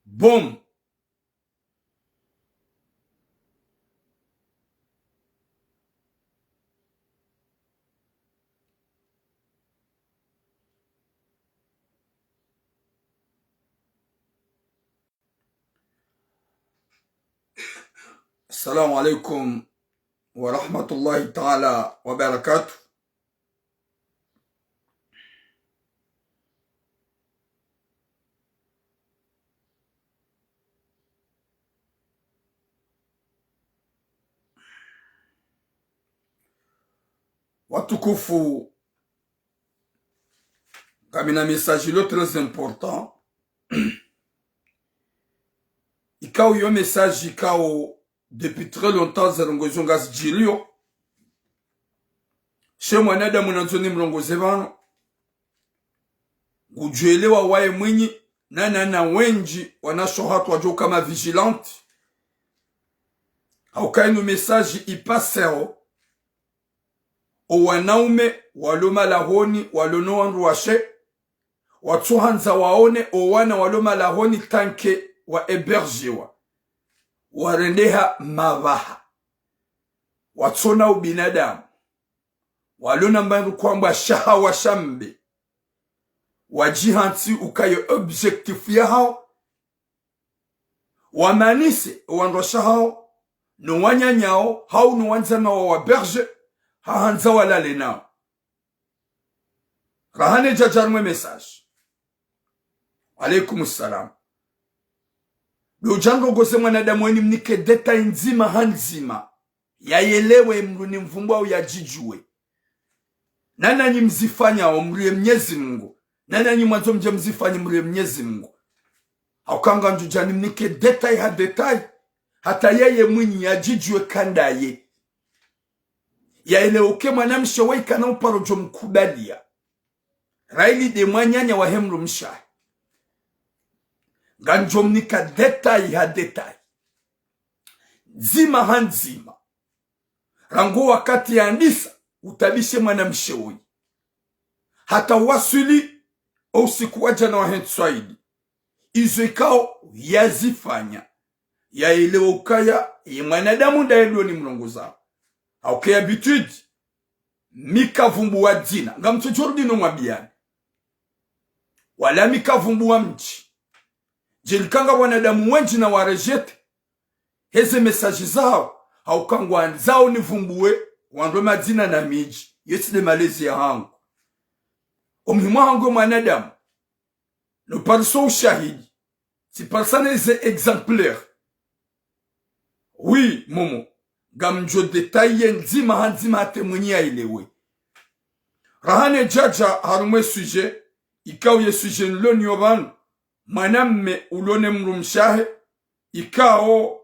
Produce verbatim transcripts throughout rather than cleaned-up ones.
Boom. السلام عليكم ورحمة الله تعالى وبركاته. Watukufu, ngamina message lo très important. Ikao yo message ikao depuis très longtemps ze ndrongoo zo ngazidjiliyo. She mwanadamu nandzo nimrongoze pvanu. Ngudjuelewa waye mwinyi, na na na wendji wanasho hatru wadjo kama vigilante. Hauka inu message ipaseo o wanaume walo malahoni, walo no wandru washe, watsuhandza waone o wana walo malahoni tant que wa hébergewa, warendeha mapvaha, watsona ubinadamu, walo na mbandru kwambwa shahawa shambe, wadjihantsi ukaya objectif yahao, wamanise wandru washe hao, no wananya hao, hau no wandzani wa waberge, hahandza walale nao. Raha ne djadja harumwa e message. Alaikum salam. Ndo udja ndrongoze mwanadamu weni mnike détail ndzima ha ndzima. Yayelewe mdru nimvumbuao yadjidjuwe. Na nanyi mzifanyao mriye Mnyezi Mungu. Na nanyi mwandzo mdje mzifanye mriye Mnyezi Mungu. Hauka ngandjo dja nimnike détail ha détail. Hata yeye mwinyi yadjidjuwe ka ndaye. Yayelewe uke mwanamshe weyi kana uparo djo mkubalia. Raili nde mwananya wahe mdrumshe wahe. Ngandjo mnika détail ha détail. Ndzima ha ndzima. Rangu wakati yandisa, utabishe mwanamshe woyi. Hata waswili, o usiku wa djana wahe ntswaidi. Izo ikao yazifanya. Yayelewe ukaya, ye mwanadamu ndaye ndo nimrongozao. Hauka ye habitude, mi kavumbuwa dzina. Ngamtsodjo rudi no mwambiyani. Wala mi kavumbuwa mdji. Djeli kanga wanadamu wendji na warejeté. Heze message zao, hauka ngwandzao nivumbuwe, wandru madzina na midji. Yetsi nde malezi yahangu. O muhimu wahangu ye mwanadamu. No pariso ushahidi. Tsiparisa ne ze exemplaire. Oui, momo. Ngamdjo détailler ndzima ha ndzima hata mwinyi yayelewe. Raha ne djadja harumwa e sujet, ikao ye sujet nilo nayo pvanu, mwanamme ulo ne mdrumshe wahe, ikao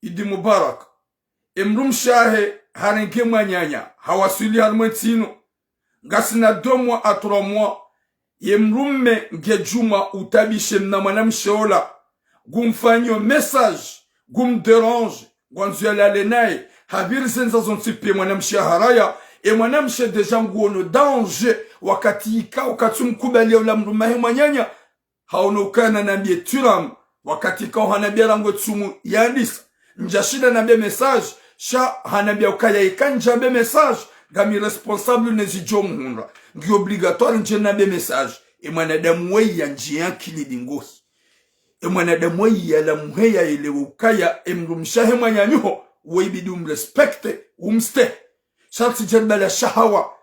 Idi Mubarak. E mdrumshe wahe harenge mwananya, hawaswili harumwa e ntsi inu. Ngasina deux mois à trois mois. Ye mdrumme nge djuma utabishe mna mwanamshe ola. Ngumfanyo message, ngumdérange, ngwandzo yalale naye. Hapviri ze ndzia zontsi piya mwanamshe haraya. E mwanamshe déjà nguono danger, wakati ikao katsumkubalia ola mdrumme wahe mwananya. Haono ukaya nanambiye turam, wakati ikao hanambiya rangu e tsumu yandisa. Ndjashinda nambiye message, sha hanambiya ukaya ika ndjambe message, ngami responsable ne zidjo muhundra. Ngi obligatoire ndje nambe message. E mwanadamu weyi yandjiya ankili ndingohi. E mwanadamu weyi yalamuhe yayelewe ukaya, e mdrumshe wahe mwananyaho, weyi ibidi umrespecté, umstehi. Sha tsi djeli bala shahawa.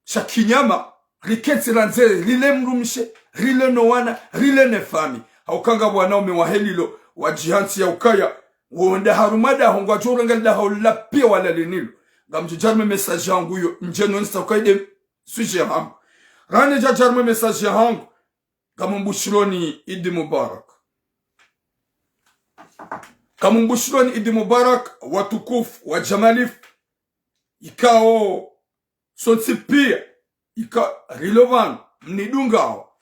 Sha kinyama, rikentsi randze, rile mdrumshe, rile no wana, rile ne fami. Hauka nga wanaume wahe lilo, wadjihantsi ya ukaya, wonda harumwa daho, ngwadjo urenga lidaho la piya walale nilo. Ngamdjo dja harumwa e message yahangu yo, ndje no nisa ukaya nde sujet yahangu. Raha ne djadja harumwa e message yahangu, ngamumbushiloni Idi Mubarak. Ngamumbushiloni Idi Mubarak, watukufu, wa Jamalif, ikao, sontsi piya, ika rilo pvanu, mnidungao.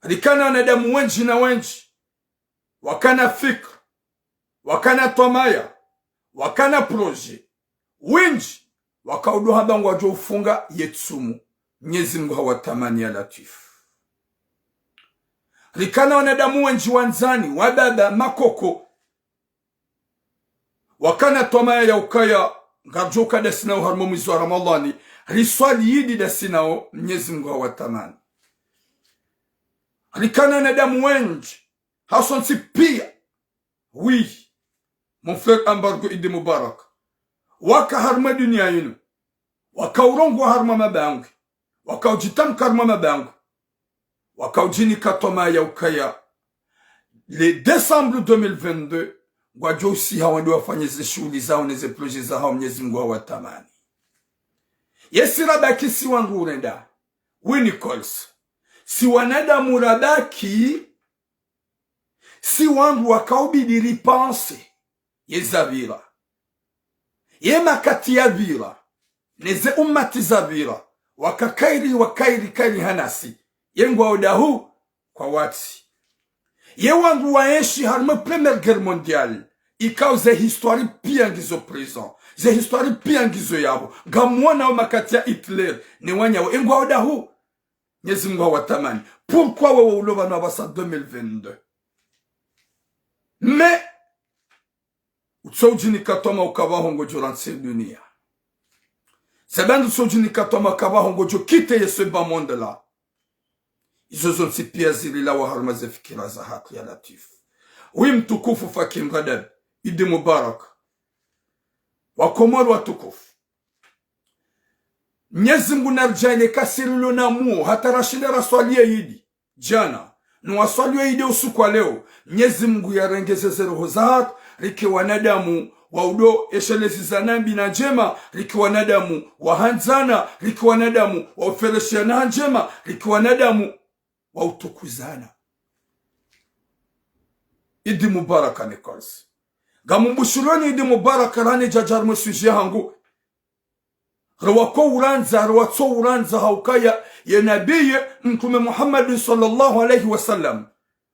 Rikana wanadamu wendji na wendji, wakana fikra, wakana twamaya, wakana projet, wendji, wakao ndo hamba ngwadjo ufunga ye tsumu, Mnyezi Mungu hawatamani ya Latwifu. Rikana wanadamu wendji wandzani, wababa, makoko. Wakana twamaya ya ukaya, ngaridjo uka ndasi nawo harumwa mwezi wa Ramadhani, riswali idi ndasi nawo, Mnyezi Mungu hawatamani. Rikana wanadamu wendji, hasontsi pia. Oui, mon frère Embargo Idi Mubarak. Waka harumwa dunia yinu. Waka urongowa harumwa mabangwe. Waka udjitamka harumwa mabangwe. Waka udjinika twamaya ya ukaya, le décembre deux mille vingt-deux, ngwadjo usiha wende wafanye ze shughuli zawo ne ze projet zahawo, Mnyezi Mungu hawatamani. Yesi rabaki si wandru urenda. Oui, Nichols. Si wanadamu rabaki, si wandru waka ubidi ripanse ye zapvira. Ye makati yapvira, ne ze umati zapvira, waka kayiri, wakayiri, kayiri hanasi. Ye ngwawo dahu kwa wati. Ye wandru waenshi harumwa Première Guerre Mondiale, ikao ze histoire pia ngizo présent, ze histoire pia ngizo yapvo. Ngamwona wo makati ya Hitler, ne wanyawo, ye ngwawo dahu. Mnyezi Mungu hawatamani. Pourquoi wewe ulo pvanu apvasa deux mille vingt-deux? Mais, utso udjinika twamaya uka pvaho ngodjo rantsi dunia. Sababu utso udjinika twamaya uka pvaho ngodjo quitter ye ce bas monde-là. Izo zontsi pia zirilawa harumwa ze fikira zahatru ya Latwif. Oui, mtukufu Fakim Radab, Idi Mubarak. Wakomori watukufu. Mnyezi Mungu naridjaanlie kasi rilo na muo, hata rashinde raswali ye idi djana, no waswali ye idi usiku wa leo. Mnyezi Mungu yarengeze ze roho zahatru, rike wanadamu wa udo eshelezizana mbi na ndjema, rike wanadamu wa handzana, rike wanadamu wa ufereshiana ha ndjema, rike wanadamu wa utukuzana. Idi Mubaraka Nichols. Ngamumbushilweni Idi Mubaraka, rani djadja harumwa sujet hangu. Rewako urandza, rewatso urandza ha ukaya ye nabiye Mtrume Muhammadin swallallahu alayhi wa sallam,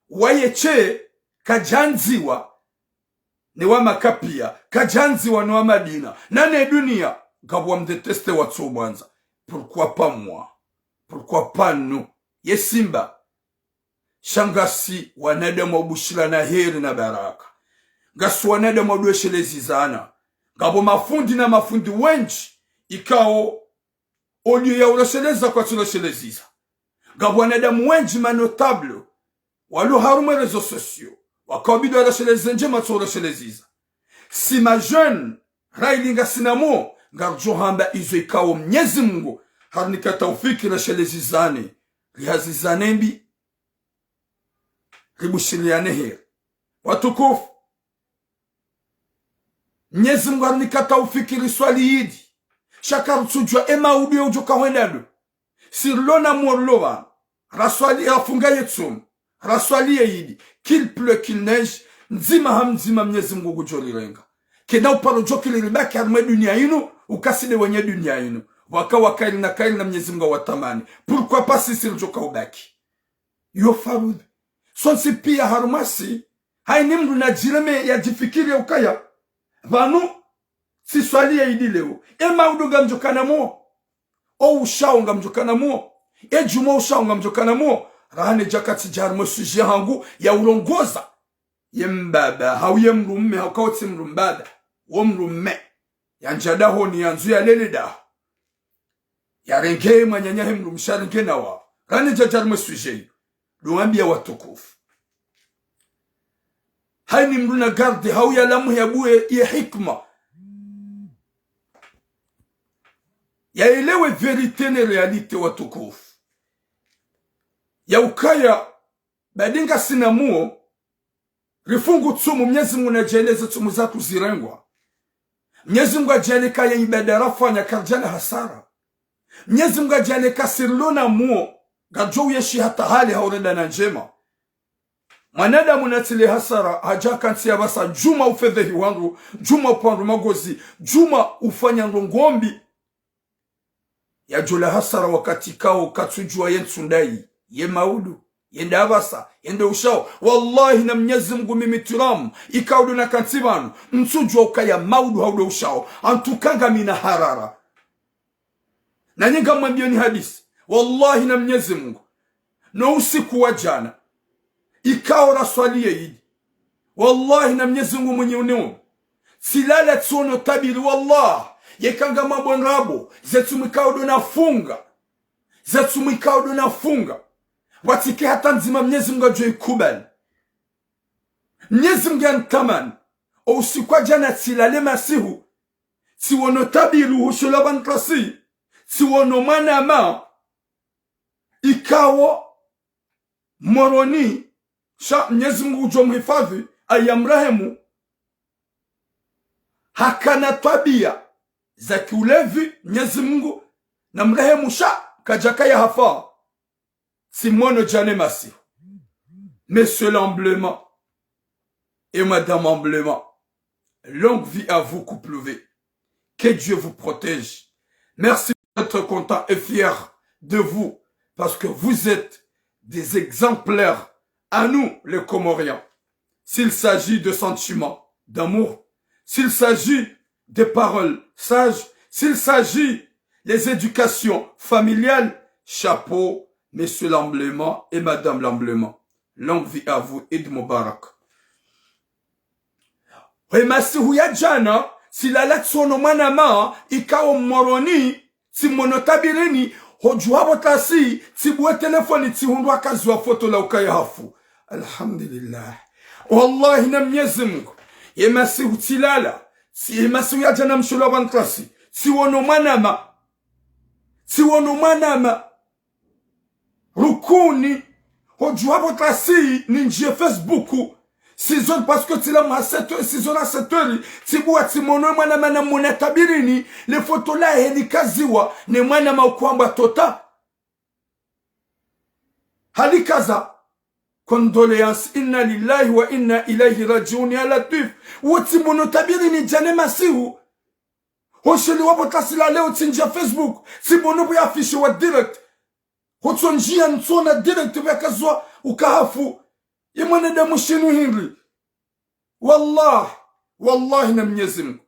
waye she kadjandziwa ne wa Maka pia, kadjandziwa ne wa Madina, na ne dunia, ngapvo wamdétester watso umwandza. Pourquoi pas moi? Pourquoi pas nous? Ye simba. Sha ngasi wanadamu wa ubushilana heri na baraka. Ngasi wanadamu wa udo eshelezizana. Ngapvo mafundi na mafundi wendji ikao olio ya uresheleza kwatsu reshelezisa. Ngapvo wanadamu wendji ma notables walo harumwa réseaux sociaux, waka ubidi waresheleze ndjema tsu reshelezisa. Si ma jeunes, raili ngasina muo, ngaridjo hamba izo ikao Mnyezi Mungu harinika taufiki reshelezizane, rihazizane mbi, ribushiliane heri. Watukufu, Mnyezi Mungu harinika taufiki riswali idi. Sha karutsudjua e maudu ya udjo kahwenda ndo. Si rilo na muo rilo pvanu, raswali, rafunga ye tsumu, raswali ye idi, qu'il pleut, qu'il neige, ndzima ha mdzima Mnyezi Mungu ngudjo rirenga. Kena uparo djo kili ribaki harumwa e dunia inu, uka si nde wenye dunia inu. Waka wa kayiri na kayiri na Mnyezi Mungu hawatamani. Pourquoi pas sisi ridjo ka ubaki? Yo faradhwi. Sontsi pia harumwasi, haini mndru nadjireme yadjifikiri ya ukaya, pvanu, tsiswali ye idi leo, e maudu ngamdjo kana muo. O ushao ngamdjo kana muo. E djumwa ushao ngamdjo kana muo. Raha ne djakatsi dja harumwa sujet hangu ya urongoza. Ye mbaba, hau ye mdrume, hau kautsi mdru mbaba, wo mdrume. Yandja dahoni, yandzo yalele daho. Yarenge mwananya he mdrumshe yarenge na wao. Raha ne djadja harumwa sujet iyo. Ndo wambia watukufu. Haini mndru na garder, hau yalamuhe yabuwe ye hikma. Yaelewe vérité ne réalité watukufu. Ya ukaya, badi ngasina muo, rifungu tsumu, Mnyezi Mungu nadjaanlie ze tsumu zatru zirengwa. Mnyezi Mungu adjaanlie ka ye ibada rafanya karidjana hasara. Mnyezi Mungu adjaanlie ka si rilo na muo, ngaridjo uyeshi hata hale ha urenda na ndjema. Mwanadamu natsile hasara, hadja kantsi ya pvasa, djumwa ufedhehi wandru, djumwa upvandru magozi, djumwa ufanya ndrongo mbi. Yadjola hasara wakati kao katsudjua ye ntsu ndayi, ye maudu, ye nda pvasa, ye nde ushao. Wallahi na Mnyezi Mungu mimi Tiramu, ikao ndo nakantsi pvanu, ntsudjua ukaya maudu hau ndo ushao, antuka ngamina harara. Nanyi ngamwambioni hadisi, wallahi na Mnyezi Mungu, no usiku wa djana, ikao raswali ye idi. Wallahi na Mnyezi Mngu mwenye uniumba, tsilala tsiono tabiri, wallahi, yeka ngamwambo ndrabo, ze tsumu ikao ndo nafunga, ze tsumu ikao ndo nafunga, pvatsike hata ndzima Mnyezi Mngu yadjo ikubali. Mnyezi Mngu yanitamani, o usiku wa djana tsilale masihu, tsiono tabiri uhushula pvanu ntsi, tsiono mwanama, ikao Moroni, sha Mnyezi Mngu ngudjo muhifadhwi, aye amrehemu, hakana twabiya za kiulevi, Mnyezi Mngu namrehemu, sha kadjakaya hafa. Tsimwono djana masihu. Monsieur Emblement et Madame Emblement, longue vie à vous, couple V. Que Dieu vous protège. Merci d'être content et fier de vous, parce que vous êtes des exemplaires à nous, les Comoriens. S'il s'agit de sentiments, d'amour, s'il s'agit des paroles sages, s'il s'agit des éducations familiales, chapeau, Monsieur Emblement et Madame Emblement. Longue vie à vous, Eid Mubarak. He masihu ya djana, tsilala tsiono mwanama, ikao Moroni, tsimwono tabirini, hodjuha pvo ntsi, tsibuwe telefoni, tsihundru akaziwa foto la ukaya hafu. Alhamdulillah. Wallahi na Mnyezi Mngu, ye masihu tsilala, tsi-, ye masihu ya djana mshulo pvanu ntsi, tsiono mwanama, tsiono mwanama. Rukuni, hodjuha pvo ntsi, nindjiye Facebook, six heures, parce que tsilamuha sept heures, six heures à sept heures, tsibuwa tsimwono mwanama namwona tabirini, le foto lahe likaziwa, ne mwanama ukwambwa tota. Halikaza. Condoléances, inna lillahi wa inna ilayhi rajiun, ya Latwif. Wo tsimwono tabirini djana masihu. Hosheli wa pvo ntsi la leo tsindjiya Facebook, tsimwono pvo ya affiché wa direct. Hotso ndjiya ntsona direct pvo yakaziwa uka hafu. Ye mwanadamu shinu hindri. Wallah, wallahi na Mnyezi Mngu,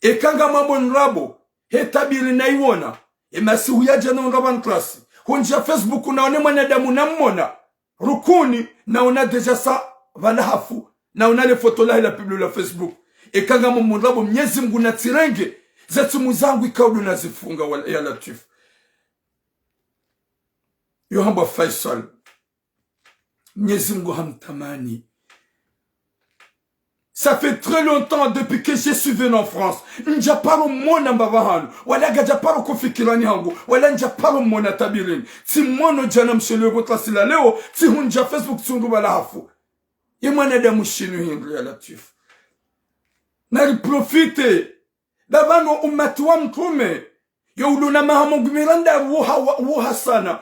eka ngamwambo ndrabo, he tabiri nayiwona, ye masihu ya djana undra pvanu ntsi, hundjiya Facebook naone mwanadamu namwona, rukuni, naona déjà sa pvala hafu, naona le foto lahe la publié la Facebook. Eka ngamwambo ndrabo, Mnyezi Mngu natsirenge, ze tsumu zangu ikao ndo nazifunga, wal-, ya Latwif. Yo hambwa Faisal. Mnyezi Mngu hamtamani. Ça fait très longtemps depuis que je suis venu en France. Ndjaparo mwona mbapvi hanu, wala kadjaparo ho fikirani hangu, wala ndjaparo mwona tabirini. Tsimwono djana mshulo pvo ntsi la leo, tsihundjiya Facebook, tsihundru pvala hafu. Ye mwanadamu shinu hindri, ya Latwif. Nari profité, ndapvanu umati wa Mtrume, yo ulo na maha mengo miraru wo ha-, wo hasana.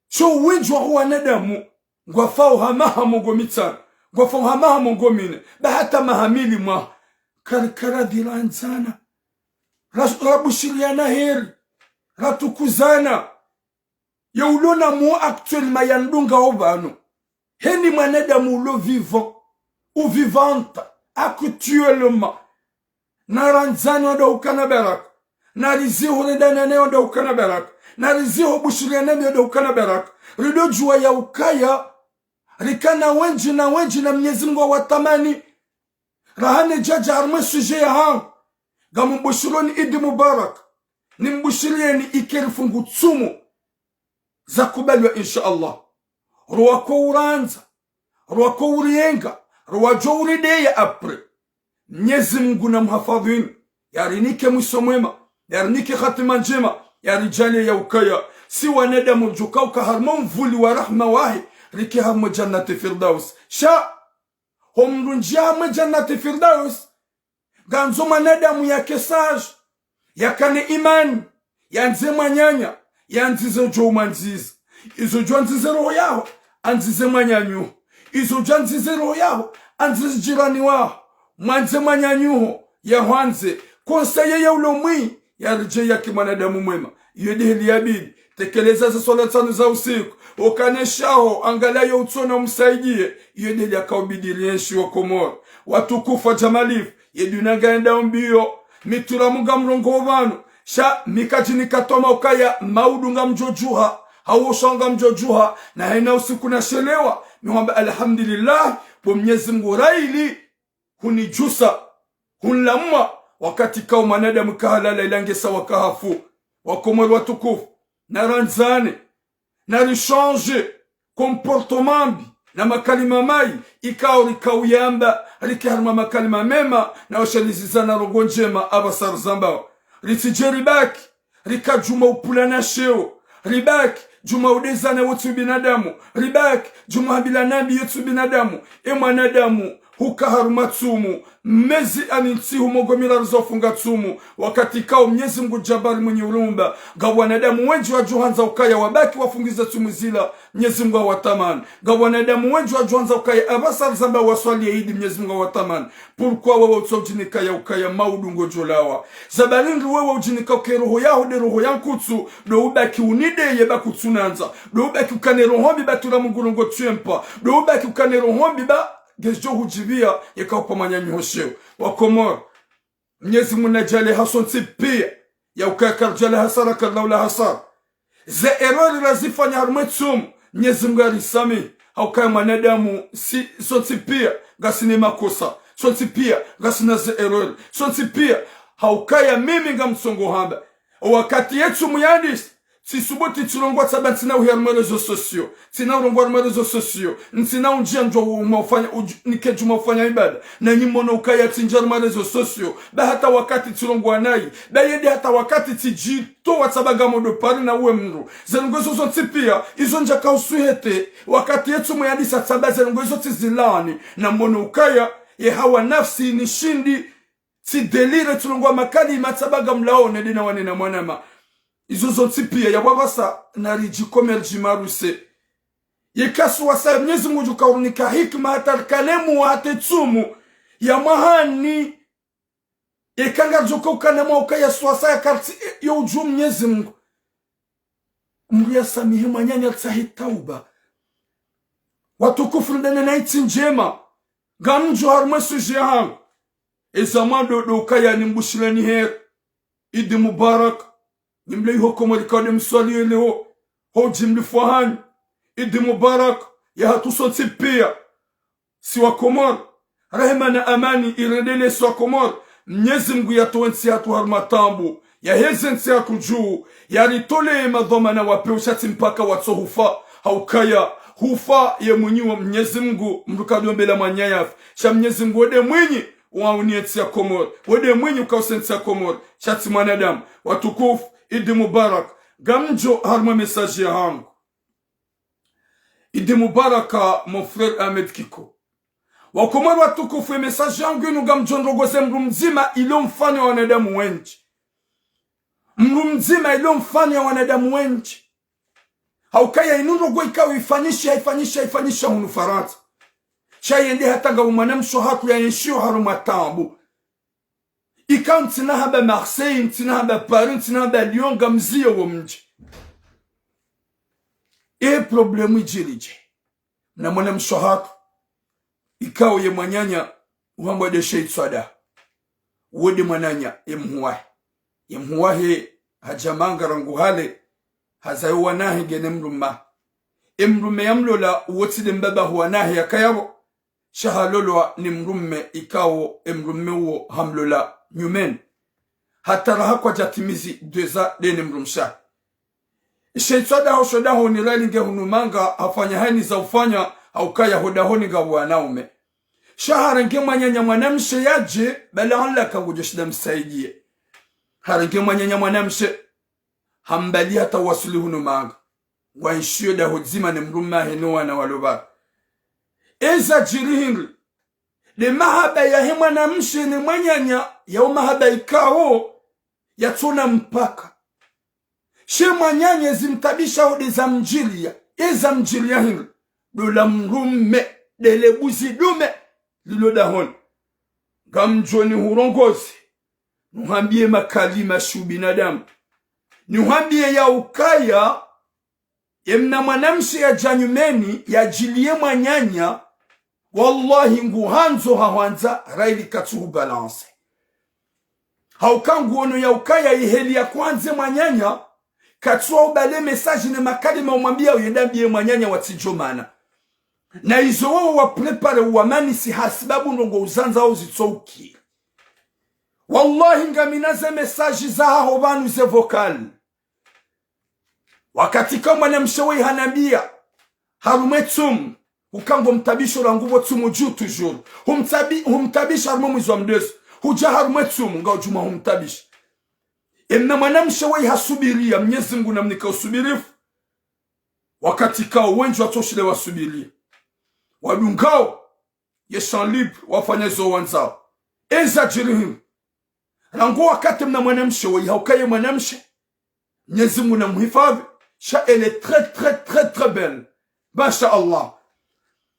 Sho wendji waho wanadamu, ngwafao ha maha mengo mitsanu, ngwafao ha maha mengo mine, ba hata maha mili mwaha. Kari kara dhira ndzana. Ra-, rabushiriyana heri. Ratukuzana. Ye ulo na mwo actuellement ya ndunga opvanu. Heni mwanadamu ulo vivant, ou vivante, actuellement. Narandzani wandru ukana baraka. Nariziho rendanane wandru ukana baraka. Nariziho bushiriyane wandru ukana baraka. Ridodjuwa ya ukaya rikana wendji na wendji na Mnyezi Mngu watamani. Rahane djadja harumwa sujet yahangu. Ngamumbushironi Idi Mubarak. Nimbushiriyeni ike rifungu tsumu zakubaliwa, insha Allah. Rwako urandza, rwako uriyenga, rwadjo urideya après. Mnyezi Mngu namuhafadhwini, yarinike mwiso mwema, yarinike khatima ndjema, yaridjaliye ya ukaya si wanadamu ridjo kauka harumwa mvuli wa rahma wahe, rike harumwa Jannati Firdaus. Sha ho mndru ndjiya harumwa Jannati Firdaus, ngandzo mwanadamu yake sage, yakane imani, yandze mwananya, yandzize udjo umwandziza. Izo djo andzize roho yaho, andzize mwananyaho. Izo djo andzize roho yaho, andzize jirani waho. Mwandze mwananyaho, yahwandze. Conseiller ya ulo mwi, yaridje yake mwanadamu mwema. Iyo ndeheli yabidi. Tekeleza ze swala ntsanu za usiku. Ukane shaho, angaliya yo utsona umsaidiye. Iyo ndeheli yakaubidi rienshi wa Komori. Watukufu wa Jamalifu, ye duniya ngayendao mbiyo. Mi turamu ngamrongoo pvanu. Sha mi kadjini katoma ukaya maudu ngamdjo djuha. Hau sha ngamdjo djuha, na hayina usiku nashelewa, mi hwamba alhamdulillah, bo Mnyezi Mngu rahili, hunidjusa, hunilamwa, wakati ikao mwanadamu kahalala ila ngesa wakahafu. Wakomori watukufu, narandzane, nari changer comportement mbi na makalima mayi, ikao rika uyamba, rike harumwa makalima mema, na washelezana ndrongoo ndjema apvasa rizambao. Ritsidje ribaki rika djuma upvulana sheo, ribaki djuma udezana wotsi ubinadamu, ribaki djuma hambilana mbi yotsi ubinadamu. E mwanadamu huka harumwa tsumu, mezi ani ntsihu mengo miraru za ufunga tsumu, wakati ikao Mnyezi Mngu Jabari mwenye urumba. Ngapvo wanadamu wendji wadjohandza ukaya wabaki wafunge ze tsumu zila, Mnyezi Mngu hawatamani. Ngapvo wanadamu wendji wadjohandza ukaya apvasa rizamba waswali ye idi, Mnyezi Mngu hawatamani. Pourquoi wewe utso udjinika ya ukaya maudu ngodjolawa? Zabari ndri wewe udjinika uke roho yaho nde roho ya nkutsu, ndo ubaki unideye ba kutsunandza, ndo ubaki ukane roho mbi ba tura Mngu rongo tswempa, ndo ubaki ukane roho mbi ba ngezidjo hudjibia yeka upva mwananyaho sheo. Wakomori, Mnyezi Mngu nadjaanlie hasontsi pia, ya ukaya karidjala hasara, karilaula hasara. Ze erreur razifanya harumwa etsumu, Mnyezi Mngu yarisamihi, haukaya mwanadamu si, sontsi pia ngasina makosa, sontsi pia ngasina ze erreur, sontsi pia, haukaya mimi ngamtsongo hamba. Wakati yetsumu yandisa, tsisubuti tsirongoa tsamba ntsina uhiya harumwa réseaux sociaux, ntsina urongoa harumwa réseaux sociaux, ntsina undjia ndjo uma ufanya, udj-, nike djuma ufanya ibada. Na nyi mwono ukaya tsindjia harumwa réseaux sociaux, ba hata wakati tsirongoa nayi, ba yende hata wakati tsidjitowa tsamba ngamdjo pari na uwe mndru. Ze ndrongoo izo zontsi pia, izo ndjaka uswihete, wakati yetsumu yandisa tsamba ze ndrongoo izo tsizilaani, na mwono ukaya ye hawa nafsi inishindi, tsidélire tsirongoa makalima tsamba ngamlawo nende na wanena mwanama. Izo zontsi pia yapvo apvasa naridjikome ridjimaruse. Yeka swasa Mnyezi Mngu djuka urunika hikima hata rikane mwa hata etsumu ya mwahani. Yeka ngardjoka ukana mwa ukaya swasa ya karti yo udju Mnyezi Mngu, mndru yasamihi mwananya ritsahe tauba. Watukufu, ndane na itsi ndjema. Ngamdjo harumwa sujet yahangu. Eza mwando ndo ukaya nimbushileni heri Idi Mubarak. Nimle iho Komori kade mswali yeleo, ho udjimlifu wahanyu. Idi Mubarak ya hatru sontsi pia, si Wakomori. Rehema na amani irendelee si Wakomori. Mnyezi Mngu yatowe ntsi hatru harumwa taabu, yaheze ntsi hatru dju, yaritolee madhwamana wa pewu sha tsi mpaka watso hufa. Haukaya hufa ye mwinyi wa Mnyezi Mngu, mndru kadjombela mwananya yafe. Sha Mnyezi Mngu wende mwinyi wauniye ntsi ya Komori, wende mwinyi ukause ntsi ya Komori, sha tsi mwanadamu. Watukufu, Idi Mubarak. Ngamdjo harumwa message yahangu. Idi Mubaraka, mon frère Ahmed Kiko. Wakomori watukufu, ye message yangu inu ngamdjo ndrongoze mndru mdzima ilo mfano ya wanadamu wendji. Mndru mdzima ilo mfano ya wanadamu wendji. Haukaya inu ndrongo ikao ifanyisha, ifanyisha, ifanyisha hunu Farantsa. Sha yende hata ngapvo mwanamshe hatru ya enshio harumwa taabu. Ikao ntsina hamba Marseille, ntsina hamba Paris, ntsina hamba Lyon, ngamziyo wo mdji. E problème idjiri dje? Mna mwanamshe hatru, ikao ye mwananya uhambwa nde Sheitswada. Wo nde mwananya ye mhuwahe. Ye mhuwahe hadja manga rangu hale, hazayo wanahe ngene mdrume. E mdrume yamlola, uwo tsi nde mbaba hu wanahe yakaya pvo. Sha halolwa ni mdrume ikao e mdrume uwo hamlola nyumeni. Hata raha kwadjatimizi deux ans nde ne mdrumshe. Sheitswada ho sho dahoni rali nge hunu manga hafanya hayina za ufanya, haukaya ho dahoni ngapvo wanaume. Sha harenge mwananya mwanamshe yadje, bala anla ka ngudjo shinda msaidiye. Harenge mwananya mwanamshe, hambali hata wasuli hunu manga. Ngwaenshio daho dzima ne mdrume wahe no wana walo pvanu. Eza djiri hindri? Nde mahaba yahe mwanamshe ne mwananya, yao mahaba ikao yatsona mpaka. She mwananya ezimtaabishao nde zamdjiliya, ezamdjiliya hindri? Ndo la mdrume, nde le buzi dume lilo dahoni. Ngamdjo nihurongoze, nihuambiye makalima sha ubinadamu. Nihuambiye ya ukaya, ye mna mwanamshe yadja nyumeni, yadjiliye mwananya, wallahi nguhandzo hahwandza, rayili katsuhu balance. Hauka nguono ya ukaya ye heli ya kwandze mwananya, Katsuwa ubale message ne makalima umwambiya uyenda mbiye mwananya watsidjo mana. Na izo wowo wa préparé uwamanisi hasibabu ndrongo uzandzao zitsoukiri. Wallahi ngamina ze message zahaho pvanu ze vocal. Wakati ka mwanamshe woyi hanambiya, harumwa etsumu, uka ngomtabisho rangu pvo tsumu dju toujours. Humtabi-, humtabisha harumwa mwezi wa mdezo. Hudja harumwa etsumu, ngaudjuma humtabisha. Emna mwanamshe woyi hasubiriya, Mnyezi Mngu namnika usubirifu. Wakati kao wendji watsoshile wasubiriya. Wadungao, ye champ libre, wafanya zo wandzao. Eza djiri hinu. Rangu wakati mna mwanamshe woyi, hauka ye mwanamshe, Mnyezi Mngu namuhifadhi, sha elle est très, très, très, très belle. Masha Allah.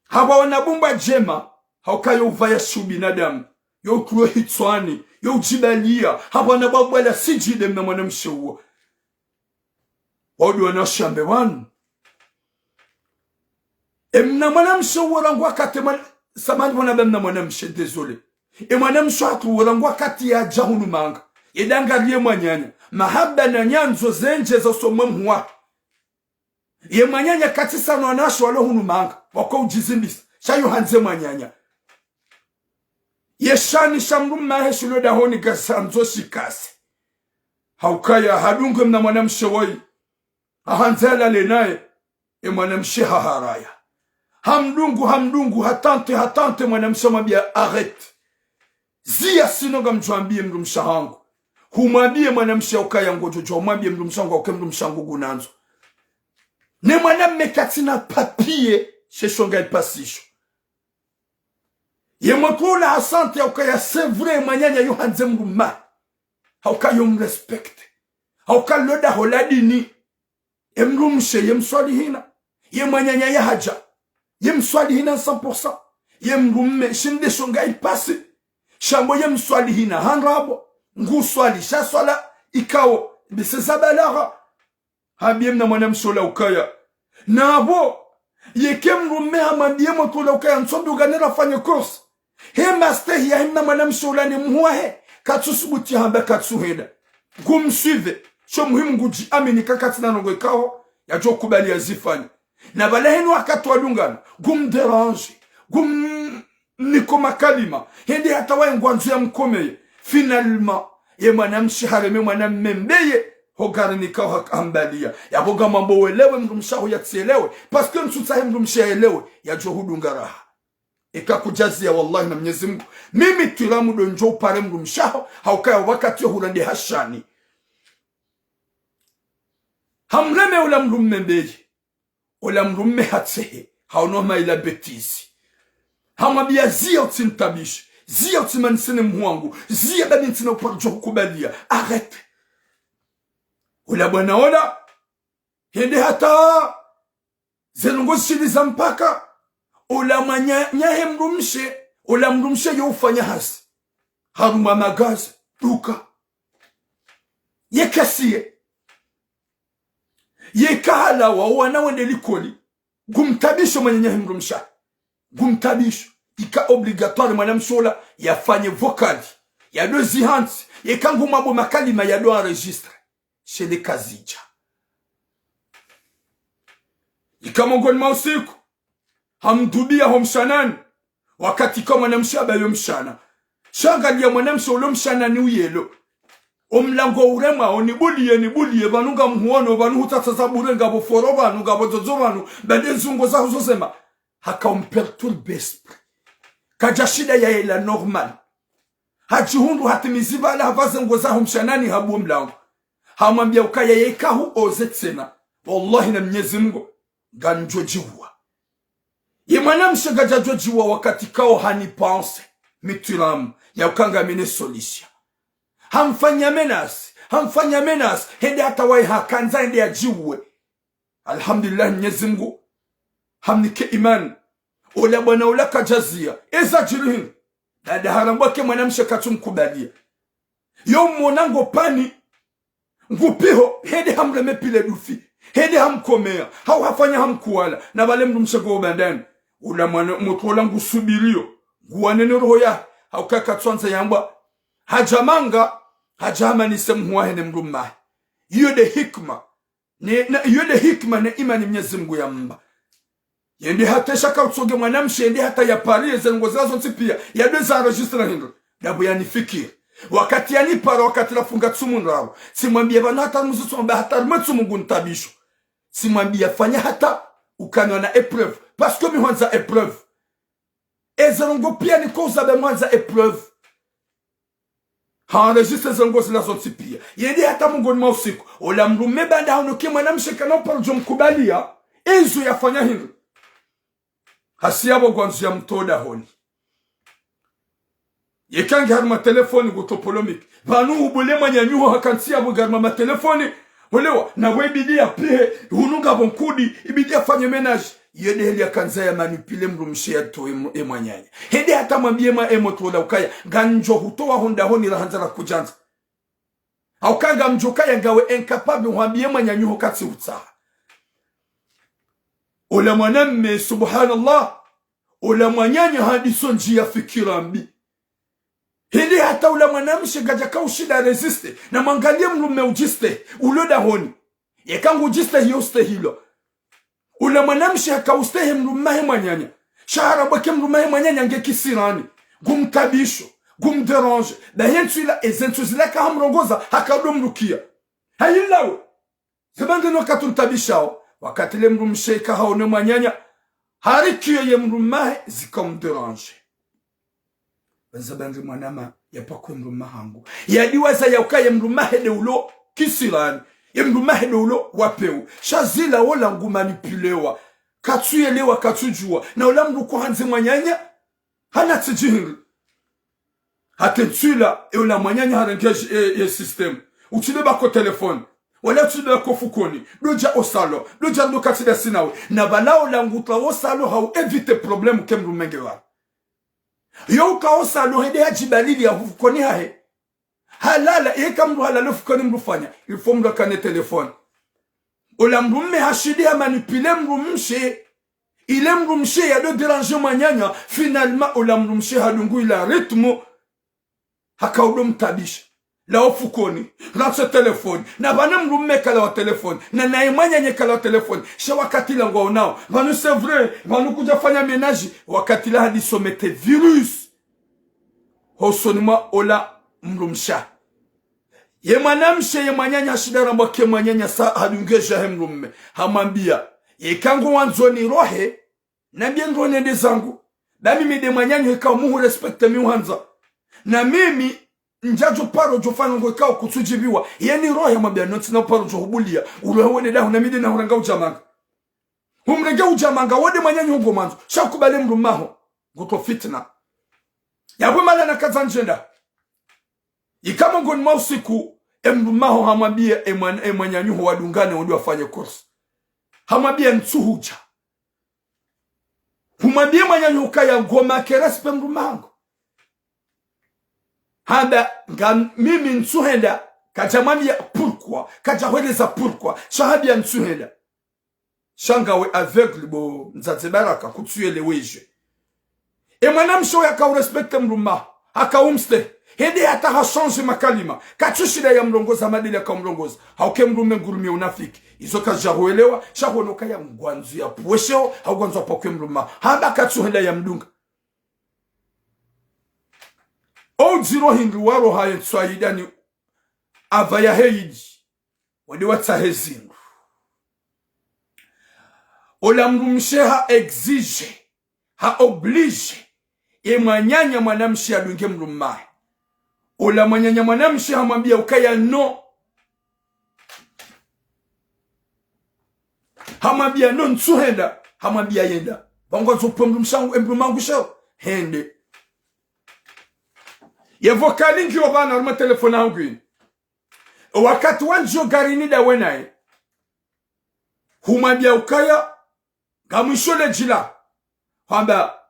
Hapvwa wana bumba djema, hauka yo uvaya shi ubinadamu, yo ukuyo hitswani, yo udjibaliya, hapvwa na bwabwa la sijide mna mwanamshe uwo. Wawudi wanawashe wambe wanu. Emna mwanamshe uwo rangu wakati mwana-, samahani pvona ba mna mwanamshe, désolé. Emwanamshe hatru uwo rangu wakati yadja hunu manga. Yedangariye mwananya. Mahaba na nyandzo zendje za usomwe mhuwa. Ye mwananya katsisa no wanawashe walo hunu manga. Wako udjizimbisa. Sha yo handze mwananya. Ye shani sha mdrumme wahe shilo dahoni gasandzo shikase. Haukaya hadungwe mna mwanamshe woyi. Hahandza yalale naye, e mwanamshe haharaya. Hamdungu, hamdungu, hatente, hatente, mwanamshe hamwambiya, arrête. Ziya sino ngamdjo wambiye mdrumshe wahangu. Humwambiye mwanamshe ukaya ngodjo djuwa, humwambiye mdrumshe wahangu, hauka mdrumshe wahangu ngunandzo. Ne mwanamme katsina papier, she shonga ipasisho. Ye motro ula hasenti ya ukaya c'est vrai mwananya yo handze mdrumme wahe. Hauka yo mrespecte. Hauka lo daho la dini. Ye mdrumshe ye mswalihina. Ye mwananya yahadja ye mswalihina cent pour cent. Ye mdrumme shinde shonga ipasi. Sha mbo ye mswalihina handrabo. Nguswali sha swala ikao bise za balagha. Hambiye mna mwanamshe ula ukaya. Napvo, yeka mdrumme hamwambiye motro ula ukaya ntsondro ngena rafanye course. He mastehi yahe mna mwanamshe ula ne mhuwa wahe, katsusubuti hamba katsuhenda. Ngumsuive, sho muhimu ngudjiamini ka katsina ndrongo ikao, yadjo kubali yazifanye. Na pvala henu wakati wadungana, ngumdérange, ngumniko makalima, hende hata waye ngwandzo yamkomeye. Finalement, ye mwanamshe hareme mwanamme mbeye, ho gari nikao hak-, hambaliya. Yapvo ngamwambo welewe mdrumshe waho yatsielewe, parce que ntsutsahe mdrumshe yaelewe, yadjo hudunga raha. Eka kudjaziya wallahi na Mnyezi Mngu. Mimi twiramu ndo ndjo upare mdrumshe waho, haukaya wakati yo hurende hashani. Hamreme ula mdrumme mbeye. Ula mdrumme hatsehe, haono hama ila bêtise. Hamwambiya ziya utsintabishe, ziya utsimanise ne mhuwa wangu, ziya bani ntsina uparo djo hukubaliya. Arrête. Ula bwana ula, hende hata, ze ndrongo zishiliza mpaka, ula mwananyahe mdrumshe, ula mdrumshe yo ufanya hazi. Harumwa magaze, duka. Ye caissier. Yeka halawa, owana wende likoli. Ngumtabisho mwananyahe mdrumshe wahe. Ngumtabisho. Ika obligatoire mwanamshe ula yafanye vocal. Yado zihantsi. Yeka ngumwambo makalima yado enregistré. Shele kazidja. Ika mongoni mwa usiku. Hamdubiya ho mshanani. Wakati ka mwanamshe haba yo mshana. Sha angaliya mwanamshe ulo mshanani uyelo. Omlango uremwa, onibuliye, nibuliye, pvanu ngamhuono, pvanu hutsatsa za bure, ngapvo foro pvanu, ngapvo dzodzo pvanu, bade nzungo zaho zo zema. Haka umperturbe esprit. Kadja shinda yayela normal. Hadjihundru hatimizi pvala hapvaze nguo zaho mshanani habuwa mlango. Hamwambiya ukaya yeka hu oze tsena. Wallahi na Mnyezi Mngu. Ngamdjo djiuwa. Ye mwanamshe kadjadjo djiuwa wakati kao hani pensé. Mi twiramu. Ya uka ngamina solution. Hamfanya menace. Hamfanya menace. Hende hata waye hakandza hende yadjiuwe. Alhamdulillah Mnyezi Mngu. Hamnike imani. Ola bwana ola kadjaziya. Eza djiri hini. Dada harambwa ke mwanamshe katsumkubaliya. Yo mwona ngo pani. Ngu piho, hende hamreme pile dufi. Hende hamkomeya. Hau hafanya hamkuwala. Na pvale mdrumshe ngo bandani. Ula mwana, motro ola ngusubiriyo. Nguwanene roho ya. Hauka katsuandza yambwa. Hadja manga. Hadja hamanise mhuwahe ne mdrumme wahe. Iyo nde hikima. Ne, na, iyo nde hikima ne imani Mnyezi Mungu yamba. Yende hata sha ka utsonge mwanamshe, yende hata ya pariye ze ndrongo zila zontsi piya, yadwe za enregistré hindru. Ndapvo yanifikiri. Wakati yanipara, wakati nafunga tsumu ndraru. Tsimwambiya pvanu hata muzitsu mba hata rumwe tsumu ngu ntabisho. Tsimwambiya fanya hata ukana na épreuve. Parce que mi hwandza épreuve. Eze ndrongo piya niko uzabe mwandza épreuve. Ha enregistré ze ndrongo zila zontsi piya. Yende hata mongoni mwa usiku. Ola mdrume baanda haono ke mwanamshe kana uparo djo mkubaliya. Ezo yafanya hindru. Hasi yapvo ngwandzo ya mtowa dahoni. Yeka nge harumwa telefoni ngutso polémique. Pvanu ubule mwananyaho hakantsi yapvo nge harumwa matelefoni. Olewa, na we ibidi ya pihe, hunu ngapvo nkudi, ibidi ya fanye ménage. Iyo nde heli yakandza ya manipulé mdrumshe ya towe mwa-, e mwananya. Hende hata mwambiye mwa e motro ola ukaya, ngamdjo hutowa ho dahoni la handza la kudjandza. Hauka ngamdjo kaya ngawe incapable hwambiye mwananyaho katsi utsaha. Ola mwanamme, subhanallah. Ola mwananya handiso ndjiya fikira mbi. Hende hata ola mwanamshe ngadjaka ushinda résister. Na mwangaliye mdrume udjistehi, ulo dahoni. Yeka ngudjistehi yo ustehilwa. Ola mwanamshe haka ustehi mdrume he mwananya. Sha harambwa ke mdrume he mwananya nge kisirani. Ngumtabisho. Ngumdérange. Bahi entsu ila, eze ntsu zila ka hamrongoza, haka udo mrukiya. Hayilawe. Ze bande no wakati untabishao, wakati le mdrumshe ka haono e mwananya, harikiyo ye mdrume he zika umdérange. Pvanu ze bande mwanama ya pakwe mdrume hangu. Yadiwaza ya ukaya ye mdrume he nde ulo kisirani, ye mdrume he nde ulo wa pewu. Sha zila ola ngu manipuléwa. Katsuyelewa, katsudjuwa. Na ola mdru ko handze mwananya, hana tsidjihiri. Hata entsu ila, e ola mwananya harenge e, e système. Utsi beba ko telefoni. Wala utsi beba ko fukoni. Ndo dja o salon. Ndo dja ndo katsi dasi nawe. Na pvala ola ngutra o salon ha u éviter problème ke mdrume nge pvala. Yo uka o salon hende hadjibalili ya hufukoni hahe. Halala, yeka mdru halala fukoni mdru fanya. Il faut mdru akane telefoni. Ola mdrume hashindi ha manipulé mdrumshe. Ile mdrumshe yado déranger mwananya, finalement, ola mdrumshe hadungu ila rythme, haka udo mtabisha. Lawa fukoni, rantsi telefoni, na pvanu mdrume kalawa telefoni, na naye mwananya kalawa telefoni, sha wakati la ngwaonao, pvanu c'est vrai, pvanu kudja fanya ménage, wakati la handiso mettre virus hosoni mwa ola mdrumshe. Ye mwanamshe ye mwananya hashindi harambwa ke mwananya sa hadunge dja he mdrume. Hamwambiya, yeka ngo wandzo nirohe, nambiye ndro nende zangu. Ba mimi nde mwananyaho ikao muhu respecté mi uhandza. Na mimi ndjadjo paro djo fanya ngo ikao kutsudjibiwa. Ye nirohe hamwambiya no ntsina uparo djo hubuliya. Urohe wende daho na mi nde na huranga udjamanga. Humrenge udjamanga wo nde mwananyaho ngo mwandzo. Sha kubali mdrume haho. Ngutro fitna. Yapvo mala na kaza ndjenda. Ika mongoni mwa usiku, e mdrume haho hamwambiya e mwan-, e mwananyaho wadungane wende wafanye course. Hamwambiya ntsuhudja. Humwambiya mwananyaho ukaya ngo manquer respect mdrume hangu. Hamba nga mimi ntsuhenda, kadja mwambiya pourquoi, kadja hweleza pourquoi, sha hambiya ntsuhenda. Sha ngawe aveugle bo mdzadze Baraka kutsuyelewa dje. E mwanamshe oyo haka u respecté mdrume haho, haka umstehi. Hende hata ha changé makalima. Katsushinda ya mrongoza madeli haka umrongoza. Hauka e mdrume ngurumiya unafiki. Izo kazidja huelewa, sha hono kaya ngwandzo ya pvwesheho, hau ngwandzo ya pakwe mdrume haho. Hamba katsuhenda ya mdunga. O udziro hindri waroha ye ntsu ayidani apva ya heyidji. Wende watsahe zindru. Ola mdrumshe ha exigé, ha obligé, ye mwananya mwanamshe yadunge mdrume hahe. Ola mwananya mwanamshe hamwambiya ukaya no. Hamwambiya no ntsuhenda, hamwambiya yenda. Pvanu ngwandzo upve mdrumshe hangu, e mdrume hangu sha hende. Ye vocal ngiyo pvanu harumwa telefoni hangu ini. Wakati wandjiyo garini ndawe naye. Humwambiya ukaya, ngamwisho le djila. Hwamba,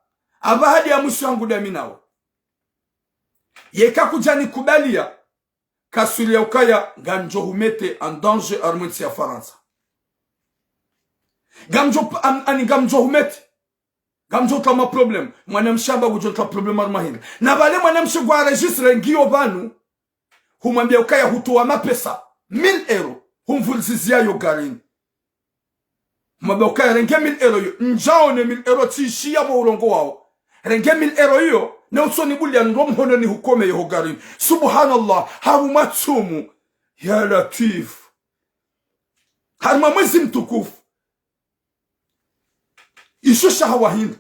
apvaha ndi ya mwiso yangu ndami nawe. Yeka kudja nikubaliya, kaswili ya ukaya, ngamdjo hu mettre en danger harumwa entsi ya Farantsa. Ngamdjo p-, am-, ani ngamdjo hu mettre. Ngamdjo utra ma problème. Mwanamshe hamba ngudjo utra problème harumwa hindri. Na pvale mwanamshe ngwa enregistré ngiyo pvanu. Humwambiya ukaya hutowa mapesa, mille euros, humvuliziziya yo garini. Mwambe ukaya renge mille euros yo. Ndjaone mille euros tsishiya pvo urongowawo. Renge mille euros yo, ne utsonibuliya ndro mhono nihukomeye ho garini. Subhanallah, harumwa tsumu. Ya Latwif. Harumwa mwezi mtukufu. Isho shahawa hindri.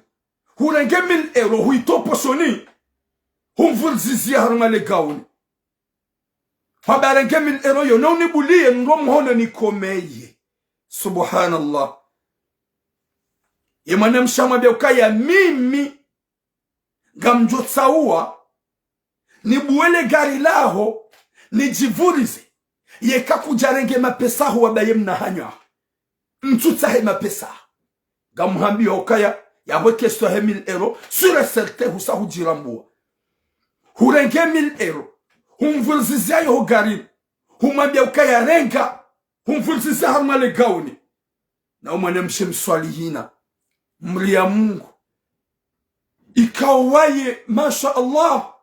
Hurenge mille euros, huitowa poshoni. Humvuliziya harumwa le gauni. Hwamba renge mille euros yo, ne unibuliye ndro mhono nikomeye. Subhanallah. Ye mwanamshe hamwambiya ukaya mimi, ngamdjo tsauwa, nibuwe le gari laho, nidjivurize. Yeka kudjarenge mapesa ho wamba ye mna hanyo. Ntsutsaha ye mapesa. Ngamhambiyo ukaya, yapvo question yahe mille euros, sûr et certain, husa hudjirambuwa. Hurenge mille euros. Humvuliziya yo ho garini. Humwambiya ukaya renga. Humvuliziya harumwa le gauni. Na umwanamshe mswalihina. Mria Mungu. Ikao waye, masha Allah.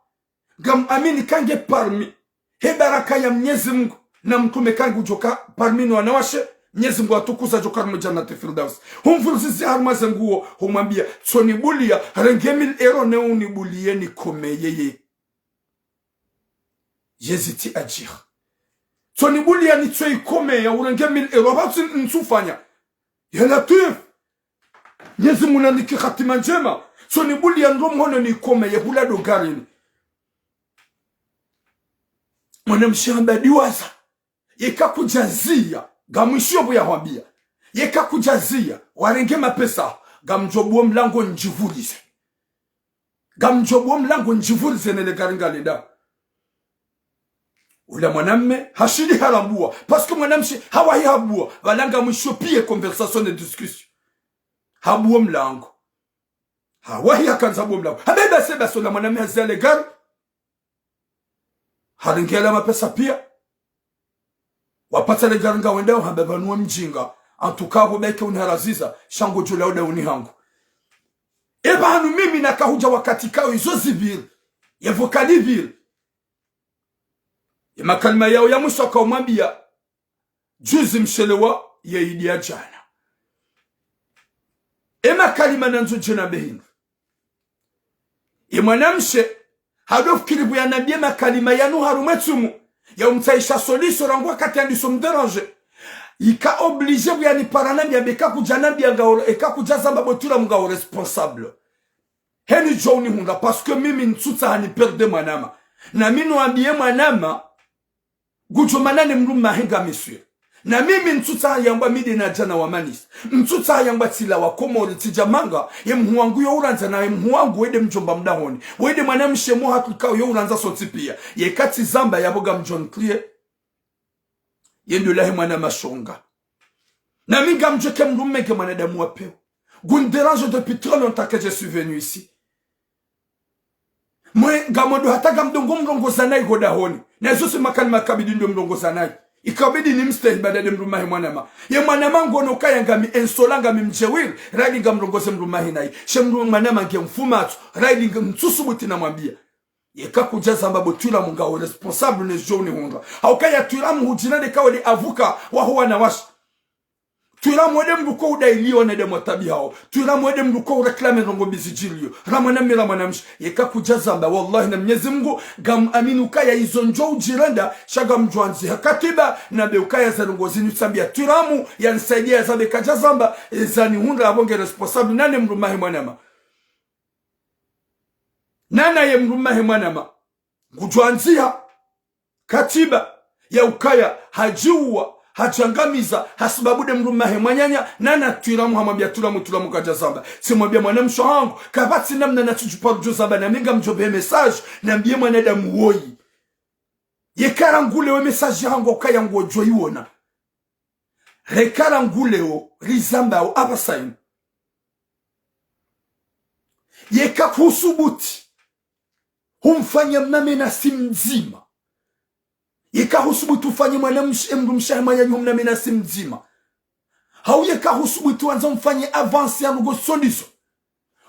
Ngamamini kange parmi. He baraka ya Mnyezi Mungu. Na mtrume kange udjoka parmi no wanawashe. Mnyezi Mungu atukuza djoka harumwa Jannati Firdaus. Humvuliziya harumwa ze nguo. Humwambiya. Tsonibuliya. Renge mille euros ne unibuliye nikomeye ye. Yezi ti ajir. Tsonibuliya nitsoikomeya urenge mille euros. Apvatsi ntsufanya. Ya Latwif. Mnyezi Mungu nanike hatima ndjema. Tsonibuliya ndro mhono nikomeye hula ndo garini. Mwanamshe hamba diwaza. Yeka kudjaziya. Ngamwishiyo pvo yahwambiya. Yeka kudjaziya. Warenge mapesa. Ngamdjobuwo mlango ndjivurize. Ngamdjobuwo mlango ndjivurize ne le gari ngalendao. Ula mwanamme, hashindi harambuwa. Parce que mwanamshe, hawahi habuwa. Pvala ngamwishiyo piya conversation ne discussion. Habuwo mlango. Hawahi hakandza buwo mlango. Hamba basi, basi ula mwanamme haziya le gari. Harenge la mapesa piya. Wapatsa le gari ngawendao hamba pvanu we mdjinga. En tout cas, pvo baike uniharaziza, sha ngodjo lawa dauni hangu. Eba hanu mimi nakahudja wakati kao izo zipviri. Ye vocal ipviri. Ye makalima yao ya mwiso akaumwambiya. Juzi mshelewa ye idi ya djana. Ye makalima nandzo djena behindru. Ye mwanamshe, hadofikiri pvo yanambiye makalima yanu harumwa etsumu, ya umtsahisha solution rangu wakati yandiso mdéranger. Ika obligé pvo yanipara nambiya be eka kudjanambiya ngawo, eka kudjazamba bo twila mngawo responsable. Heni djo unihundra, parce que mimi ntsutsaha niperde mwanama. Na mi no ambiye mwanama, ngudjo mana ne mdrumme wahe ngami sûr. Na mimi ntsutsaha yambwa mi nde nadja na wamanisa. Ntsutsaha yambwa tsilawa Komori tsidja manga, ye mhu wangu yo urandza na ye mhu wangu wende mdjomba mdahoni. Wende mwanamshe mo hatru kao yo urandza sontsi piya. Yeka tsizamba yapvo ngamdjo ntriye. Ye ndo lahe mwanama shonga. Na mi ngamdjo ke mdrumme nge mwanadamu wa pewu. Ngu nidéranger depuis trop longtemps que je suis venu ici. Mwe, ngamwendo hata ngamdjo ngo mrongoza nayi ho dahoni. Na izo si makalima kabidi ndo mrongoza nayi. Ikabidi nimstehi baada nde mdrumme wahe mwanama. Ye mwanama ngono kaya ngami insolent ngami mdjeuri. Raidi ngamrongoze mdrumme wahe nayi. She mdrumme mwanama nge mfumatso. Raidi nge mtsusubuti namwambiya. Yeka kudjazamba bo twila mngawo responsable ne djo unihundra. Hauka ya twila mhudjina nde kawo nde avocat waho wanawashe. Twila mwende mdru ko udailiyo wanadamu wa tabiya hawo. Twila mwende mdru ko uréclamer ndrongo mbi zidjiliyo. Ra mwanamme ra mwanamshe. Yeka kudjazamba, wallahi na Mnyezi Mungu, ngamamini ukaya izo ndjo udjirenda, sha ngamdjo andziha katiba, nambe ukaya ze ndrongo zinu tsambiya twila mu, yanisaidiya yazambe kadjazamba, ezanihundra apvo nge responsable, nane mdrumme wahe mwanama. Nana ye mdrumme wahe mwanama. Ngudjo andziha katiba ya ukaya hadjiuwa, hadjangamiza, hasibabu nde mdrumme wahe mwananya, nana twila mu hamwambiya twila mu, twila mu kadjazamba. Tsimwambiya mwanamshe hangu, kapvatsi namna natsudjuparu djo zamba na mi ngamdjo be message, nambiye mwanadamu woyi. Yeka rangu leo message hangu ukaya ngodjo iwona. Reka rangu leo, rizambao apvasa inu. Yeka kusubuti. Humfanya mnamenasi mdzima. Yeka husubutu ufanye mwanamshe, emdrumshe wahe mwananyaho mnamenasi mdzima. Hau yeka husubutu wandza umfanye avance ya ndrongo sondizo.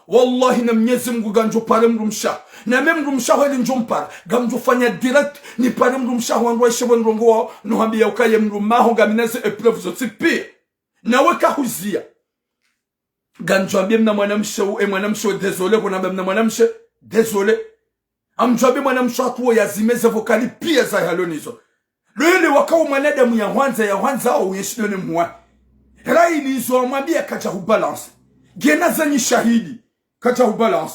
Wallahi na Mnyezi Mungu ngamdjo pare mdrumshe waho. Na mi mdrumshe waho eli ndjo mpara. Ngamdjo fanya direct, nipare mdrumshe waho wandru waishe pvo ndrongo wawo, no hambiya ukaya mdrumme waho ngamina ze épreuve zontsi piya. Nawe kahuziya. Ngamdjo ambia mna mwanamshe u, e mwanamshe u, désolé, kuna mna mwanamshe, désolé. Ngamdjo ambia mwanamshe wahatru wo yazime ze vocal piya za halo nizo. Lwele wakao mwanadamu ya hwandza, ya hwandza, au yenshi done mwa. Rayi nizo amwambia kadja hu balance. Ngena zanyi shahidi, kadja hu balance.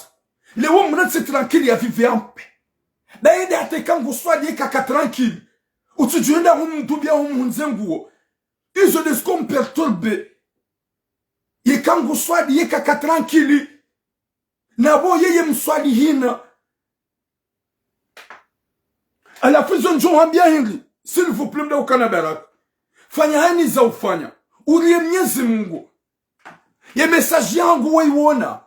Leo mna tsi tranquille ya vivre en paix. Baada hata eka nguswali eka ka tranquille. Utsudjuenda humdubia humhundze nguo. Izo nde ziko mperturbé. Yeka nguswali yeka ka tranquille. Na bo yeye mswali hina. Halafu izo ndjo hwambia hindri, s'il vous plaît, mda ukana baraka. Fanya hani za ufanya. Urie Mnyezi Mungu. Ye message yangu weyiwona.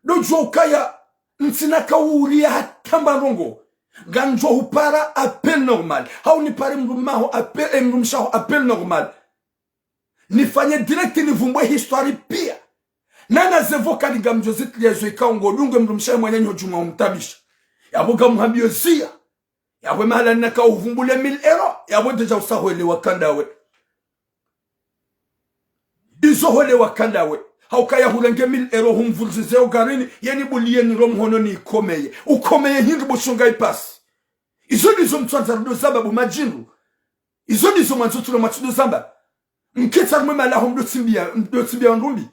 Ndo djuwa ukaya ntsina ka uria hata mba ndrongo. Ngamdjo hupara appel normal. Hau nipare mdrumme waho appel, e mdrumshe waho appel normal. Nifanye direct nivumbue histoire piya. Nana ze vocal ngamdjo zitria zo ikao ngodunge mdrumshe wahe mwananyaho djumwa umtabisha. Yapvo ngamhambio ziya. Yapvo mahala nina ka uvumbule mille euros. Yapvo ndedja usa hwelewa kandawe. Izo hwelewa kandawe. Haukaya hurenge mille euros humvulize o garini, yeni buliye niro mhono ni ikomeye. Ukomeye hindri bo shonga ipasi. Izo ndizo mtsandza rudo zamba bo madjindu. Izo ndizo mwandzo tula mwatsudo zamba. Mketsa rumwe malaho mdo tsimbia, mdo tsimbia ndrumbi.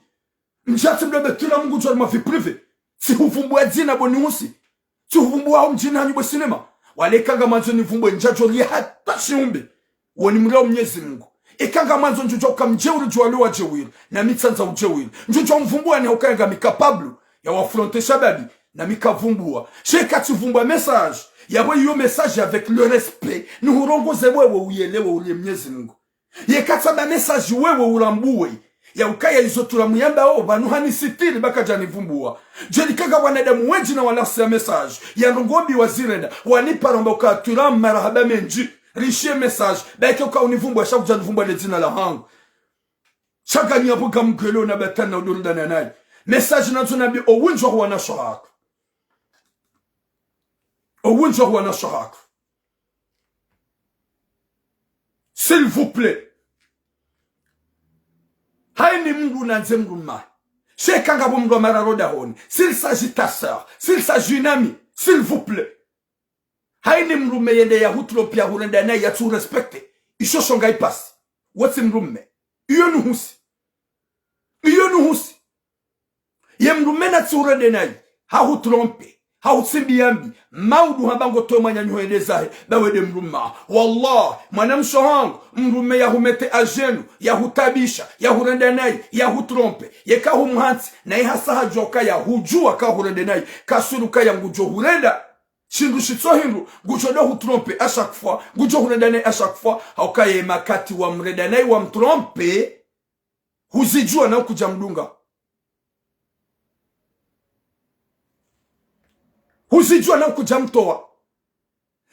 Mdjatsi mdo betula Mungu djwa mwa vie privée. Tsihuvumbua dzina bo nihusi. Tsihuvumbua ho mdjini hanyu bo cinéma. Wale eka ngamwandzo nivumbue ndjadjo lie hata shiumbe. Woni mlao Mnyezi Mungu. Eka ngamwandzo ndjodja uka mdjeuri djuwa leo wadjeuri. Na mi tsandza udjeuri. Ndjodja umvumbua ni haukaya ngami capable. Ya wafronte shababi. Na mi kavumbua. Sha eka tsivumbua message. Yapvo iyo message avec le respect. Nihurongoze wewe uyelewe ulie Mnyezi Mungu. Yeka tsamba message wewe urambue. Ya ukaya izo tula muyamba o pvanu hanisitiri ba kadja nivumbua. Djeli kanga wanadamu wendji na walasiya message. Ya ndrongo mbi wazirenda. Wanipara wamba uka tula marahaba mendji. Rishiye message. Ba eka uka univumbua sha kudja nivumbua le dzina lahangu. Sha nganyi yapvo ngamgwelo na batana udurudana nayi. Message nandzo nambi owendji wa wanasho hatru. Owendji wa wanasho hatru. S'il vous plaît. Hayini mndru nandze mndru mmahe. Sha eka ngapvo mndru wa mararo dahoni. S'il s'agit ta sœur. S'il s'agit une amie. S'il vous plaît. Hayini mndru mme yende ya hutrompe ya hurenda nayi ya tsu respecte. Isho shonga ipasi. Wotsi mndru mme. Iyo nuhusi. Iyo nuhusi. Ye mndru mme natsi hurende nayi, hahutrompe, hahutsimbiya mbi, maudu hamba ngotowe mwananyaho yende zahe, ba wende mndru mme. Wallah, mwanamshe hangu, mndru mme yahumete à genoux, yahutabisha, yahurenda nayi, yahutrompe, yeka humhantsi, nayi hasa hadjuwa ukaya hudjuwa ka hurende nayi, kasuru kaya ngudjo hurenda. Shindru shitso hindru, ngudjo do hutrompe à chaque fois, ngudjo hurenda nayi à chaque fois, haukaya ye makati wamrenda nayi wamtrompe. Huzidjuwa na ukudja mdunga. Huzidjuwa na ukudja mtowa.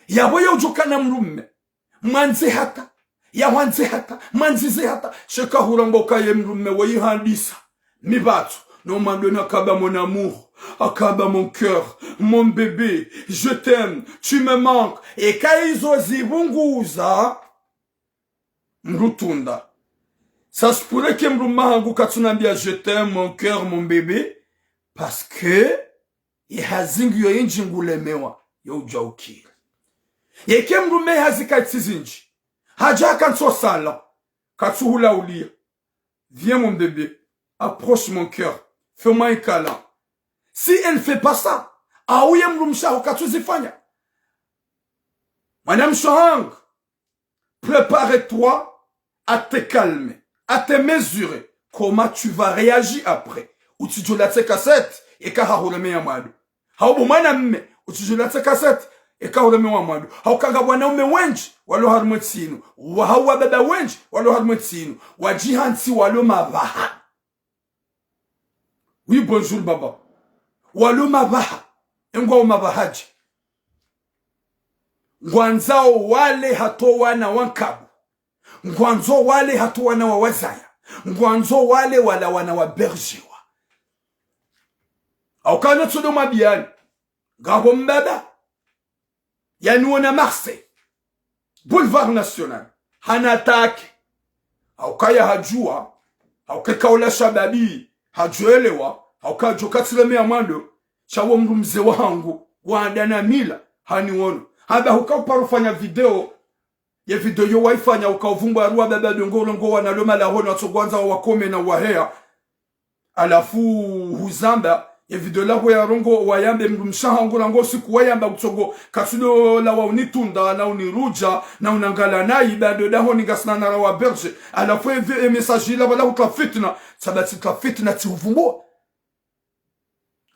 Yapvo ye udjo kana mndru mme. Mwandze hata. Yahwandze hata. Mwandzize hata. Sha eka huramba ukaya ye mndru mme weyi handisa. Mi pvatsu. No mwando na akaba mon amour. Akaba mon cœur. Mon bébé. Je t'aime. Tu me manques. Eka izo zipvunguza. Mndru tunda. Ça se pourrait que mndru mme hangu katsunambia je t'aime, mon cœur, mon bébé, parce que ye hazi ngiyo yindji ngulemewa, yo udjuwa ukiri. Yeka mndru mme hazi kayitsi zindji. Hadja hakantsi ho salon. Katsuhula uliya. Viens mon bébé. Approche mon cœur. Fais-moi un câlin. Si elle fait pas ça, awu ye mndru mshe haho katsuzifanya. Mwanamshe hangu. Prépare-toi à te calmer, à te mesurer. Comment tu vas réagir après ? Utsidjo latse cassette, eka hahuremeya mwando. Hau bo mwana mme, utsidjo latse cassette, eka huremewa mwando. Hauka ngapvo wanaume wendji, walo harumwa entsi inu. Wa hau wababa wendji, walo harumwa entsi inu. Wadjihantsi walo mapvaha. Oui, bonjour, baba. Walo mapvaha. Engwao mapvaha dje. Ngwandzao wale hata wana wa nkabu. Ngwandzao wale hata wana wa wazaya. Ngwandzao wale wala wana wa bergewa. Hauka no tsodo mabiyani. Ngapvo mbaba. Yaniwona Marseille. Boulevard National. Hana attaque. Haukaya hadjuwa. Hauka eka ula shababi. Hadjoelewa, hauka djo katsile meya mwando, sha wo mdru mze wahangu, wa ada na mila, haniwono. Hamba huka uparo fanya video, ye video yo waifanya, uka uvumbua ruwa baba dongo rongoa wana lo malahoni, watsongwandza wa wakome na waheya. Halafu huzamba, ye video laho ya rongoa, wayambe mdrumshe wahangu rangu usiku wayamba kutsongo, katsudo lawa unitunda, na unirudja, na unangala nayi, bado dahoni ngasina nara wa berger. Halafu ye vi-, ye message ila pvala hutra fitna, tsamba tsitra fitna tsihuvumbua.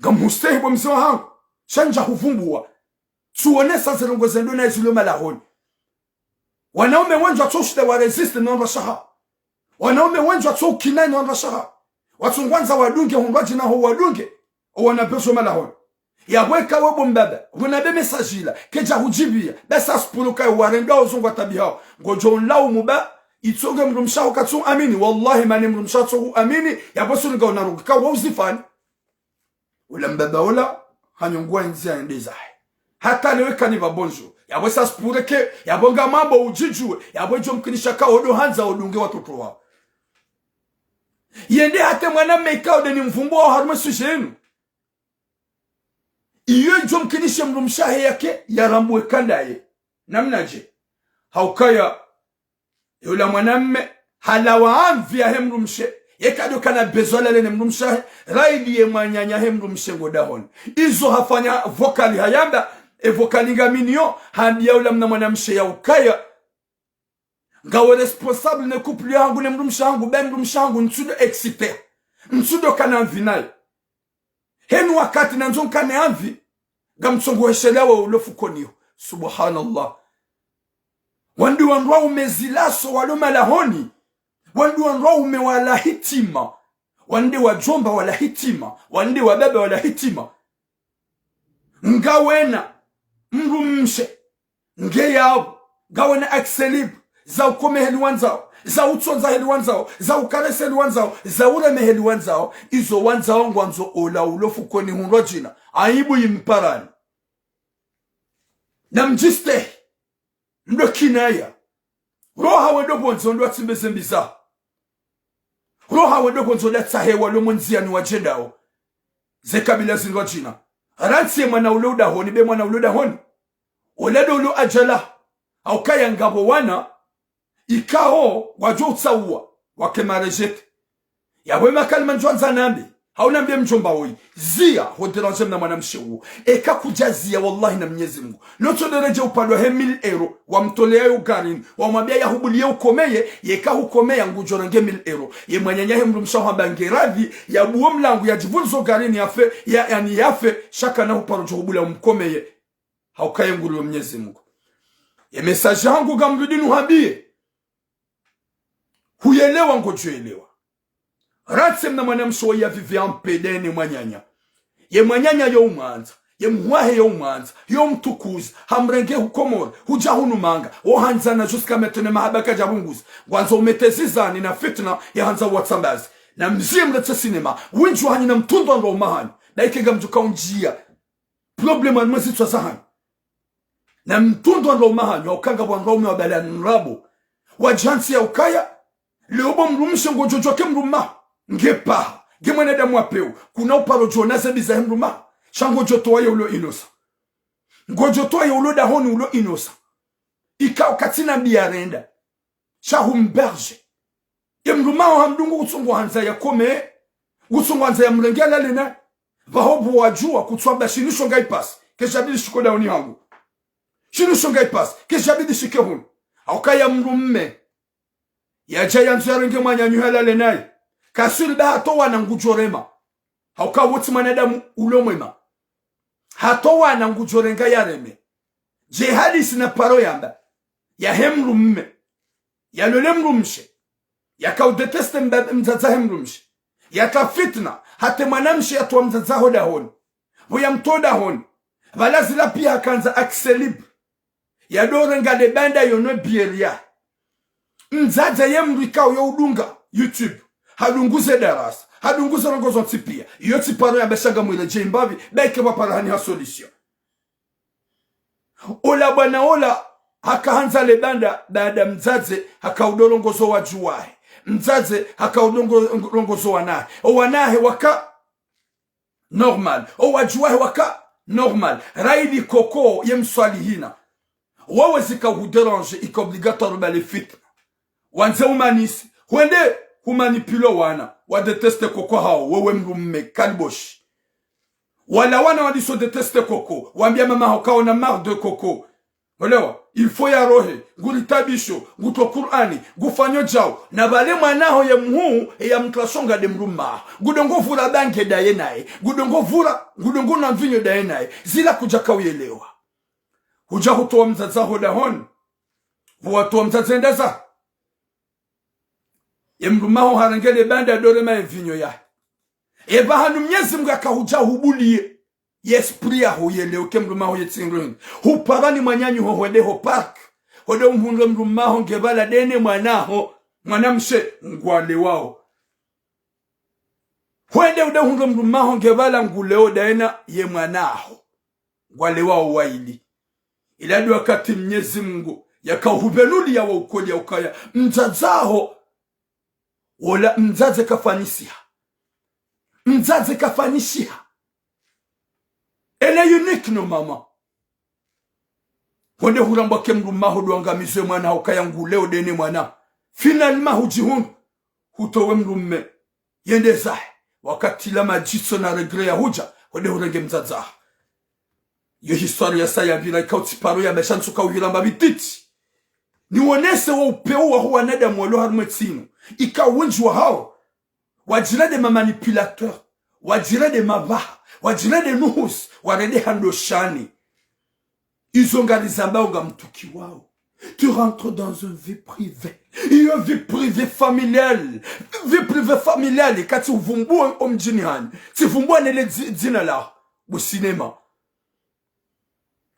Ngamhustehi bo mze wahangu, sha ndja huvumbua. Tsuonesa ze ndrongoo zendo nayi zilo malahoni. Wanaume wendji watso ushinda wa résister no ndrwa shaha. Wanaume wendji watso ukina no ndrwa shaha. Watsongwandza wadunge hundrwa djina ho wadunge. Owana berger malahoni. Yapvo eka we bo mbaba, wuna be message ila, kedja hudjibia, basi asipuluka yo warendao zongwa tabihao. Ngodjo nlaumu ba, itsonge mdrumshe waho katsu amini, wallahi mane mdrumshe waho tso hu amini, yapvo suri nga unaruka wa uzifani. Ula mbaba ula, hanyongwa ndzia yende zahe. Hata lewe kani ba bonjour. Yapvo sa spureke, yapvo ngamambo udjidjuwe, yapvo idjo mkinisha ka odo handza odunge watoto waho. Yende hata mwana mme ikao de ni mvumbuo harumwa sujet inu. Iyo idjo mkinishe mdrumshe wahe yake, yarambuwe ka ndaye. Namnadje? Haukaya, yula mwana mme, halawa anvi yahe mdrumshe, yeka do kana besoin lale ne mdrumshe wahe, raili ye mwananya he mdrumshe ngo dahoni. Izo hafanya vocal hayamba, e vocal ngaminiyo, hambia ula mna mwanamshe ya ukaya. Ngawe responsable ne couple yahangu ne mdrumshe wahangu, be mdrumshe wahangu, ntsudo excité. Ntsudo kana anvi naye. Heni wakati nandzo nkane anvi, ngamtsongo heshelewa ulo fukoni ho. Subhanallah. Wandi wandru waume zilaso walo malahoni. Wandi wandru waume wala hitima. Wandi wadjomba wala hitima. Wandi wababa wala hitima. Ngawena mdrumshe nge yapvo, ngawena accès libre, za ukome heli wandzao, za utsondza heli wandzao, za ukarese heli wandzao, za ureme heli wandzao, izo wandzao ngwandzo ola ulo fukoni hundrwa djina, aibu yimparani. Namdjistehi, mdo kinaya. Roha wendo pvondze ondo atsimbe zembi zaho. Roha wendo pvondze ondo atsahe walo mwendziani wadjendao. Ze kabila zindrwa djina. Rantsi ye mwana ulo dahoni, be mwana ulo dahoni. Ola do ulo adjala. Haukaya ngapvo wana, ikao, wadjo utsauwa, wake ma rejeter. Yapvo makalima ndjo andza nambe, haunambie mdjomba woyi, ziya, ho déranger mna mwanamshe uwo. Eka kudja ziya, wallahi na Mnyezi Mungu. Lotso deredje upandwa he mille euros, wamtolea yo garini, wamwambia yahubulie ukomeye, yeka hukomeya ngudjo renge mille euros. Ye mwananya he mdrumshe waho hamba nge radhi, yabuwe mlango, yadjivundzo garini yafe, ya, yani yafe, sha kana huparo djo hubula umkomeye. Haukaya ngulio Mnyezi Mungu. Ye message hangu ngamrudi nuhambie. Huyelewa ngodjoelewa. Rantsi mna mwanamshe wa ya vivre en paix de ne mwananya. Ye mwananya yo umwandza. Ye mhuu wahe yo umwandza. Yo umtukuza. Hamrenge hu Komori. Hudja hunu manga. Wo handzana jusqu'à maintenant mahaba kadja pvunguza. Ngwandzo umete zizani na fitna ya handza watsambazi. Namzie mretse cinéma. Windji wahanyu na mtrundwa ndo umahanyu. Daike ngamdjuka undjia. Problème harumwa zitswa zahanyu. Na mtrundwa ndo umahanyu, hauka ngapvo wandru waume wabala ndrabo. Wadjantsi ya ukaya, leo bo mdrumshe ngodjo djuwa ke mdrumme waho. Nge paha, nge mwanadamu wa pewu, kuna uparo djuwa na zembi zahe mdrumme waho. Sha ngodjo towa ye ulo innocent. Ngodjo towa ye ulo dahoni ulo innocent. Ikao katsina mbi yarenda. Sha humberger. Ye mdrumme waho hamdungu kutsongo handza yakome, kutsongo handza yamrenge yalale naye. Pvaho pvo wadjuwa kutswamba shinu sho ngayi pasi, keshibidi shike dahoni hangu. Shinu sho ngayi pasi, keshibidi shike hunu. Haukaya mdrumme. Yadja yandzo yarenge mwananyahe yalale naye. Kaswili ba hata owana ngudjo rema. Hauka wo tsi mwanadamu ulo mwema. Hata owana ngudjo renga yareme. Dje hadisi na paro yamba. Yahe mdrumme. Yalole mdrumshe. Yaka udétester mba-, mdzadze wahe mdrumshe. Yaka fitna. Hata mwanamshe yatowa mdzadze waho dahoni. Pvo yamtowa dahoni. Pvala zila pia hakandza accès libre. Yado renga le banda yonwe bière yahe. Mdzadze ye mdru ikao yo udunga YouTube. Hadunguze darasa. Hadunguze ndrongoo zontsi pia. Iyo tsi paro yamba sha ngamwiredjei mbapvi, ba ike pvwa paro hani ha solution. Ola bwana ola, haka handza le banda, baada mdzadze, haka udo rongozo wadjuwahe. Mdzadze haka udongo, rongozo wanahe. O wanahe waka normal. O wadjuwahe waka normal. Raili koko ye mswalihina. Wewe zika hudéranger, ika obligatoire bale fitna. Wandze umanisi. Hwende humanipule wana. Wadéteste koko hawo. Wewe mdrume kaliboshi. Wala wana wadiso déteste koko. Wambia mama hawo kaona marre de koko. Olewa, il faut yarohe, nguritabisho, ngutso Kur'ani, ngufanyo djau, na bale mwanaho ye mhuu, eya mtrasonga nde mdrumaho. Ngudongo vura bange ndaye naye, ngudongo vura, ngudongo nwa mvinyo ndaye naye, zila kudjaka uyelewa. Hudja hutowa mdzadze haho dahoni, vuwatowa mdzadze ndaza. Ye mdrumaho harenge le banda ndorema ye mvinyo yahe. Eba hanu Mnyezi Mngu aka hudja hubuliye. Ye esprit yaho yelewe ke mdrumaho ye tsindru hindri. Hupara ni mwananyaho hwende ho parc. Hwende umhundre mdrumaho nge bala ndene mwanaho. Mwanamshe ngwalewao. Hwende ude hundre mdrumaho nge bala nguleo ndaye na ye mwanaho. Ngwalewao waili. Ila ndo wakati Mnyezi Mngu yaka hubenuliya wo ukweli ya ukaya mdzadze haho. Wola mdzadze kafanyishiha. Mdzadze kafanyishiha. Elle est unique, non, maman. Hwende hurambwa ke mdrumaho ndo angamizwe mwana haho kaya nguleo ndene mwana. Finalement hudjihundru. Hutowe mdrume. Yende zahe. Wakati la madjitso na regret ya hudja. Hwende hurenge mdzadze haho. Yo histoire ya saya mbira ikao tsiparo ya besha ntsuka uhiramba bititi. Niwonese wo upeu waho wanadamu walo harumwa ye ntsi inu. Ikao wendji wahawo. Wadjira nde ma manipulateur. Wadjira nde mabaha. Wadjira nde nuhusi. Warende ha ndoshani. Izo ngarizambao ngamtukiwao. Tu rentres dans une vie privée. Iyo vie privée familiale. Vie privée familiale. Katsi uvumbua omdjini hanyu. Tsivumbua nele dzi-, dzina laho. Bo cinéma.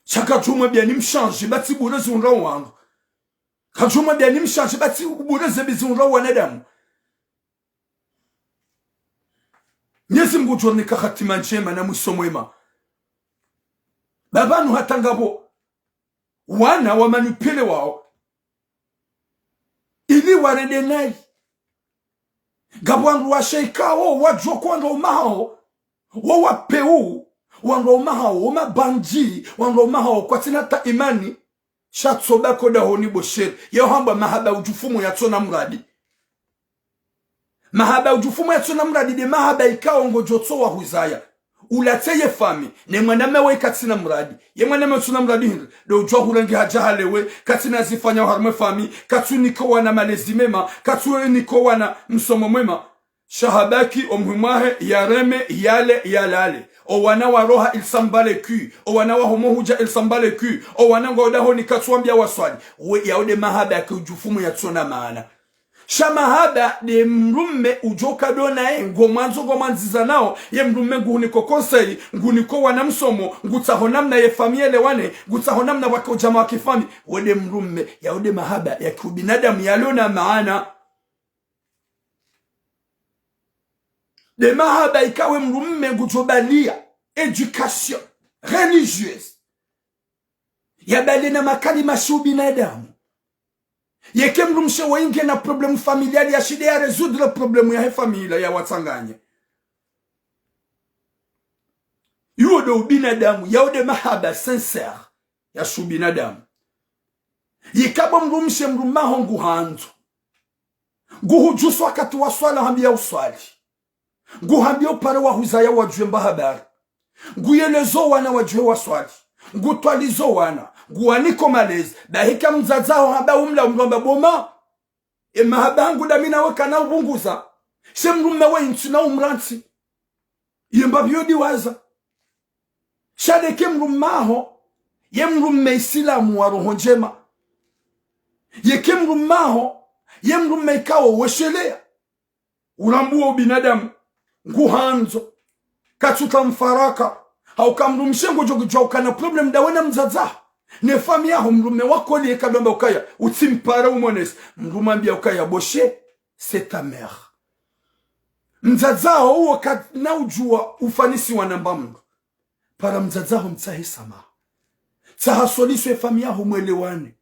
Sha katsumwe bia ni mshandji, ba tsi bure zihundra wangu. Katsumwe bia ni mshandji, ba tsi bure ze mbi zihundra wanadamu. Mnyezi Mngu udjo nika hatima ndjema na mwiso mwema. Ba pvanu hata ngapvo wana wa manipulé wao. Ili warende nayi. Ngapvo wandru washe ikao, wadjuwa ko wandru waume hawo, wo wapeu, wandru waume hawo, wo mabandji, wandru waume hawo, kwatsina ta imani, sha tsoba ko dahoni bo chéri, yahambwa mahaba udjufumu yatsona muradi. Mahaba udjufumu yatsona muradi nde mahaba ikao ngodjo tsowa huzaya. Ulatse ye fami, ne mwanamme we katsina muradi. Ye mwanamme utsina muradi hindri, ndo udjuwa hurenge hadja halewe, katsina zifanya harumwa ye fami, katsu niko wana malezi mema, katsu niko wana msomo mwema. Sha habaki omhuu mwahe, yareme, yale, yalale. O wana waroha, il s'en bat les couilles. O wana wa homo hudja, il s'en bat les couilles. O wana ngwao dahoni katsu wambia waswali. We, yao nde mahaba yake udjufumu yatsona maana. Sha mahaba nde mdrume udjo ka ndo naye, ngomwandzo ngomwandzizanao, ye mdrume nguhuniko conseil, nguniko wana msomo, ngutsaho namna ye fami yelewane, ngutsaho namna wake udjamaa wa kifami, wo nde mdrume, yao nde mahaba yake ubinadamu yalo na maana. Nde mahaba ikao we mdrume ngudjo baliya, éducation religieuse. Yabale na makalima shi ubinadamu. Yeke mdrumshe wo inge na problème familial, yashinde ya résoudre problème yahe famille yawatsanganye. Yuwo ndo ubinadamu, yao nde mahaba sincère ya shi ubinadamu. Yikao bo mdrumshe mdrume haho nguhandzo. Nguhudjuso wakati wa swala hambia uswali. Nguhambia upare wahuzaya wadjuwe mba habari. Nguyelezo wana wadjuwe waswali. Ngutwalizo wana. Nguwaniko malezi. Bahi ka mdzadze haho hamba umla umlomba bo ma. E mahaba hangu ndami nawe kana ubunguza. She mdrume we ntsi na umrantsi. Ye mbapvi yo diwaza. Sha ndeke mdrume haho, ye mdrume isilamu wa roho ndjema. Yeke mdrume haho, ye mdrume ikao wesheleya. Urambuwa ubinadamu, nguhandzo, katsuta mfaraka, hauka mdrumshe ngodjo kudjuwa ukana problème ndawe na mdzadze haho. Ne fami yaho mdrume wako liye ka ndo amba ukaya, utsimpare umonese, mdrume hambia ukaya, bo chéri, c'est ta mère. Mdzadze haho uwo kana udjuwa ufanisiwa na mba mdru. Para mdzadze haho mtsahe samaha. Tsaha solution ye fami yaho mwelewane.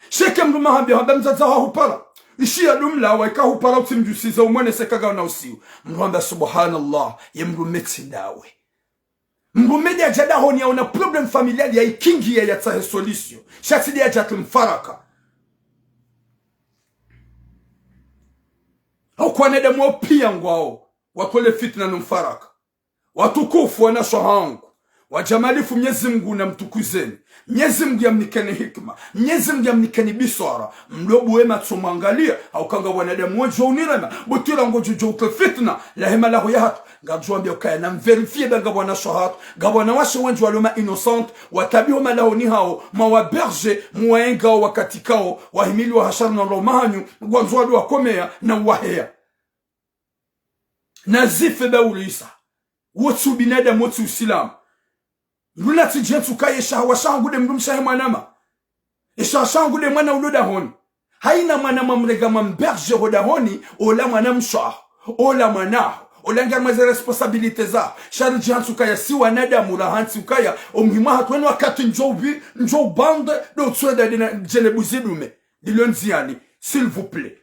Sha eke mdrume hahambia hamba mdzadze haho hupara. Ishiya dumlawa, ika hupara utsi mdjusiza, umwonese kaga una usiu. Mdru hamba, subhanallah, ye mdrume tsi ndawe. Mdrume nde yadja dahoni yaona problème familial ya ikingi ya yatsahe solution. Sha tsi nde yadja tu mfaraka. Hauka wanadamu wao piya ngwao, watole fitna no mfaraka. Watukufu wanashe wahangu, wadjamalifu, Mnyezi Mungu namtukuzeni. Mnyezi Mungu yamnikeni hikima. Mnyezi Mungu yamnikeni biswara. Mlobu wema tsumwangaliya, hauka nga wanadamu wendji wa unirema. Butira ngodjo djo utre fitna, lahe malaho yahatru. Ngamdjo wambiya ukaya namvérifier ba nga wanashe wahatru. Nga wanawashe wendji walo ma innocent, watabiho malahoni hawo, mwawaberge, muwaengao wakati kao, wahimiliwa ha shari na romahanyu, ngwandzo wado wakomeya, na uwaheya. Nazife ba ulisa. Wotsi ubinadamu, wotsi usilamu. Nduna tsi djentsu kaye shahawa shahangu nde mdrumshe wahe mwanama. Eshahawa shahangu nde mwana ulo dahoni. Hayina mwana mwamrega mwamberge ho dahoni, ola mwanamshe waho, ola mwana haho, ola nge harumwa ze responsabilité zaho. Sha ridjentsu kaya si wanadamu rahantsi ukaya, omuhimu wahatru wenu wakati ndjo ubi, ndjo ubande, ndo utsweda dena djelebu zidume. Ndilo ndziyani, s'il vous plaît.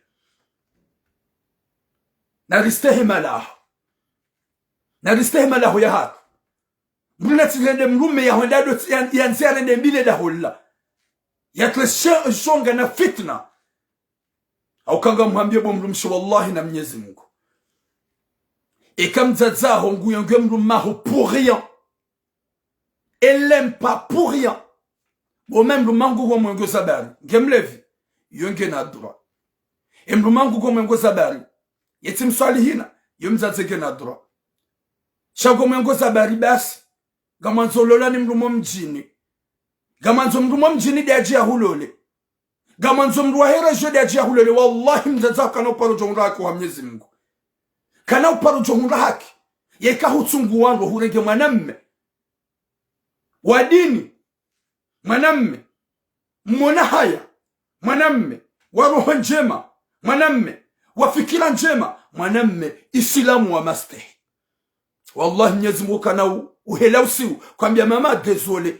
Naristehi malaho. Naristehi malaho yahatru. Mdru natsi rende mdrume yahwenda do tsi-, ya, yandzi yarende mbile daho lila. Yatre she-, shonga na fitna. Hauka ngamhwambiyo bo mdrumshe, wallahi na Mnyezi Mungu. Eka mdzadze waho nguyo nge mdrume waho pour rien. Elle l'aime pas pour rien. Bo me mdrume wangu ngomwongoza bari, nge mlevi, yo ngena droit. E mdrume wangu ngomwongoza bari, ye tsi mswalihina, yo mdzadze ngena droit. Sha ngomwongoza bari basi, ngamwandzo lolwa ni mdrume mdjini. Ngamwandzo mdrume mdjini nde yadje yahulole. Ngamwandzo mdru wahe région nde yadje yahulole. Wallahi, mdzadze waho kana uparo djo hundra haki oha Mnyezi Mungu. Kana uparo djo hundra haki. Yeka hutsungu wandru hurenge mwanamme wa dini. Mwanamme mwona haya. Mwanamme wa roho ndjema. Mwanamme wa fikira ndjema. Mwanamme Isilamu wa mastehi. Wallahi, Mnyezi Mungu kana u-, uhela usiu, hwambiya mama, désolé.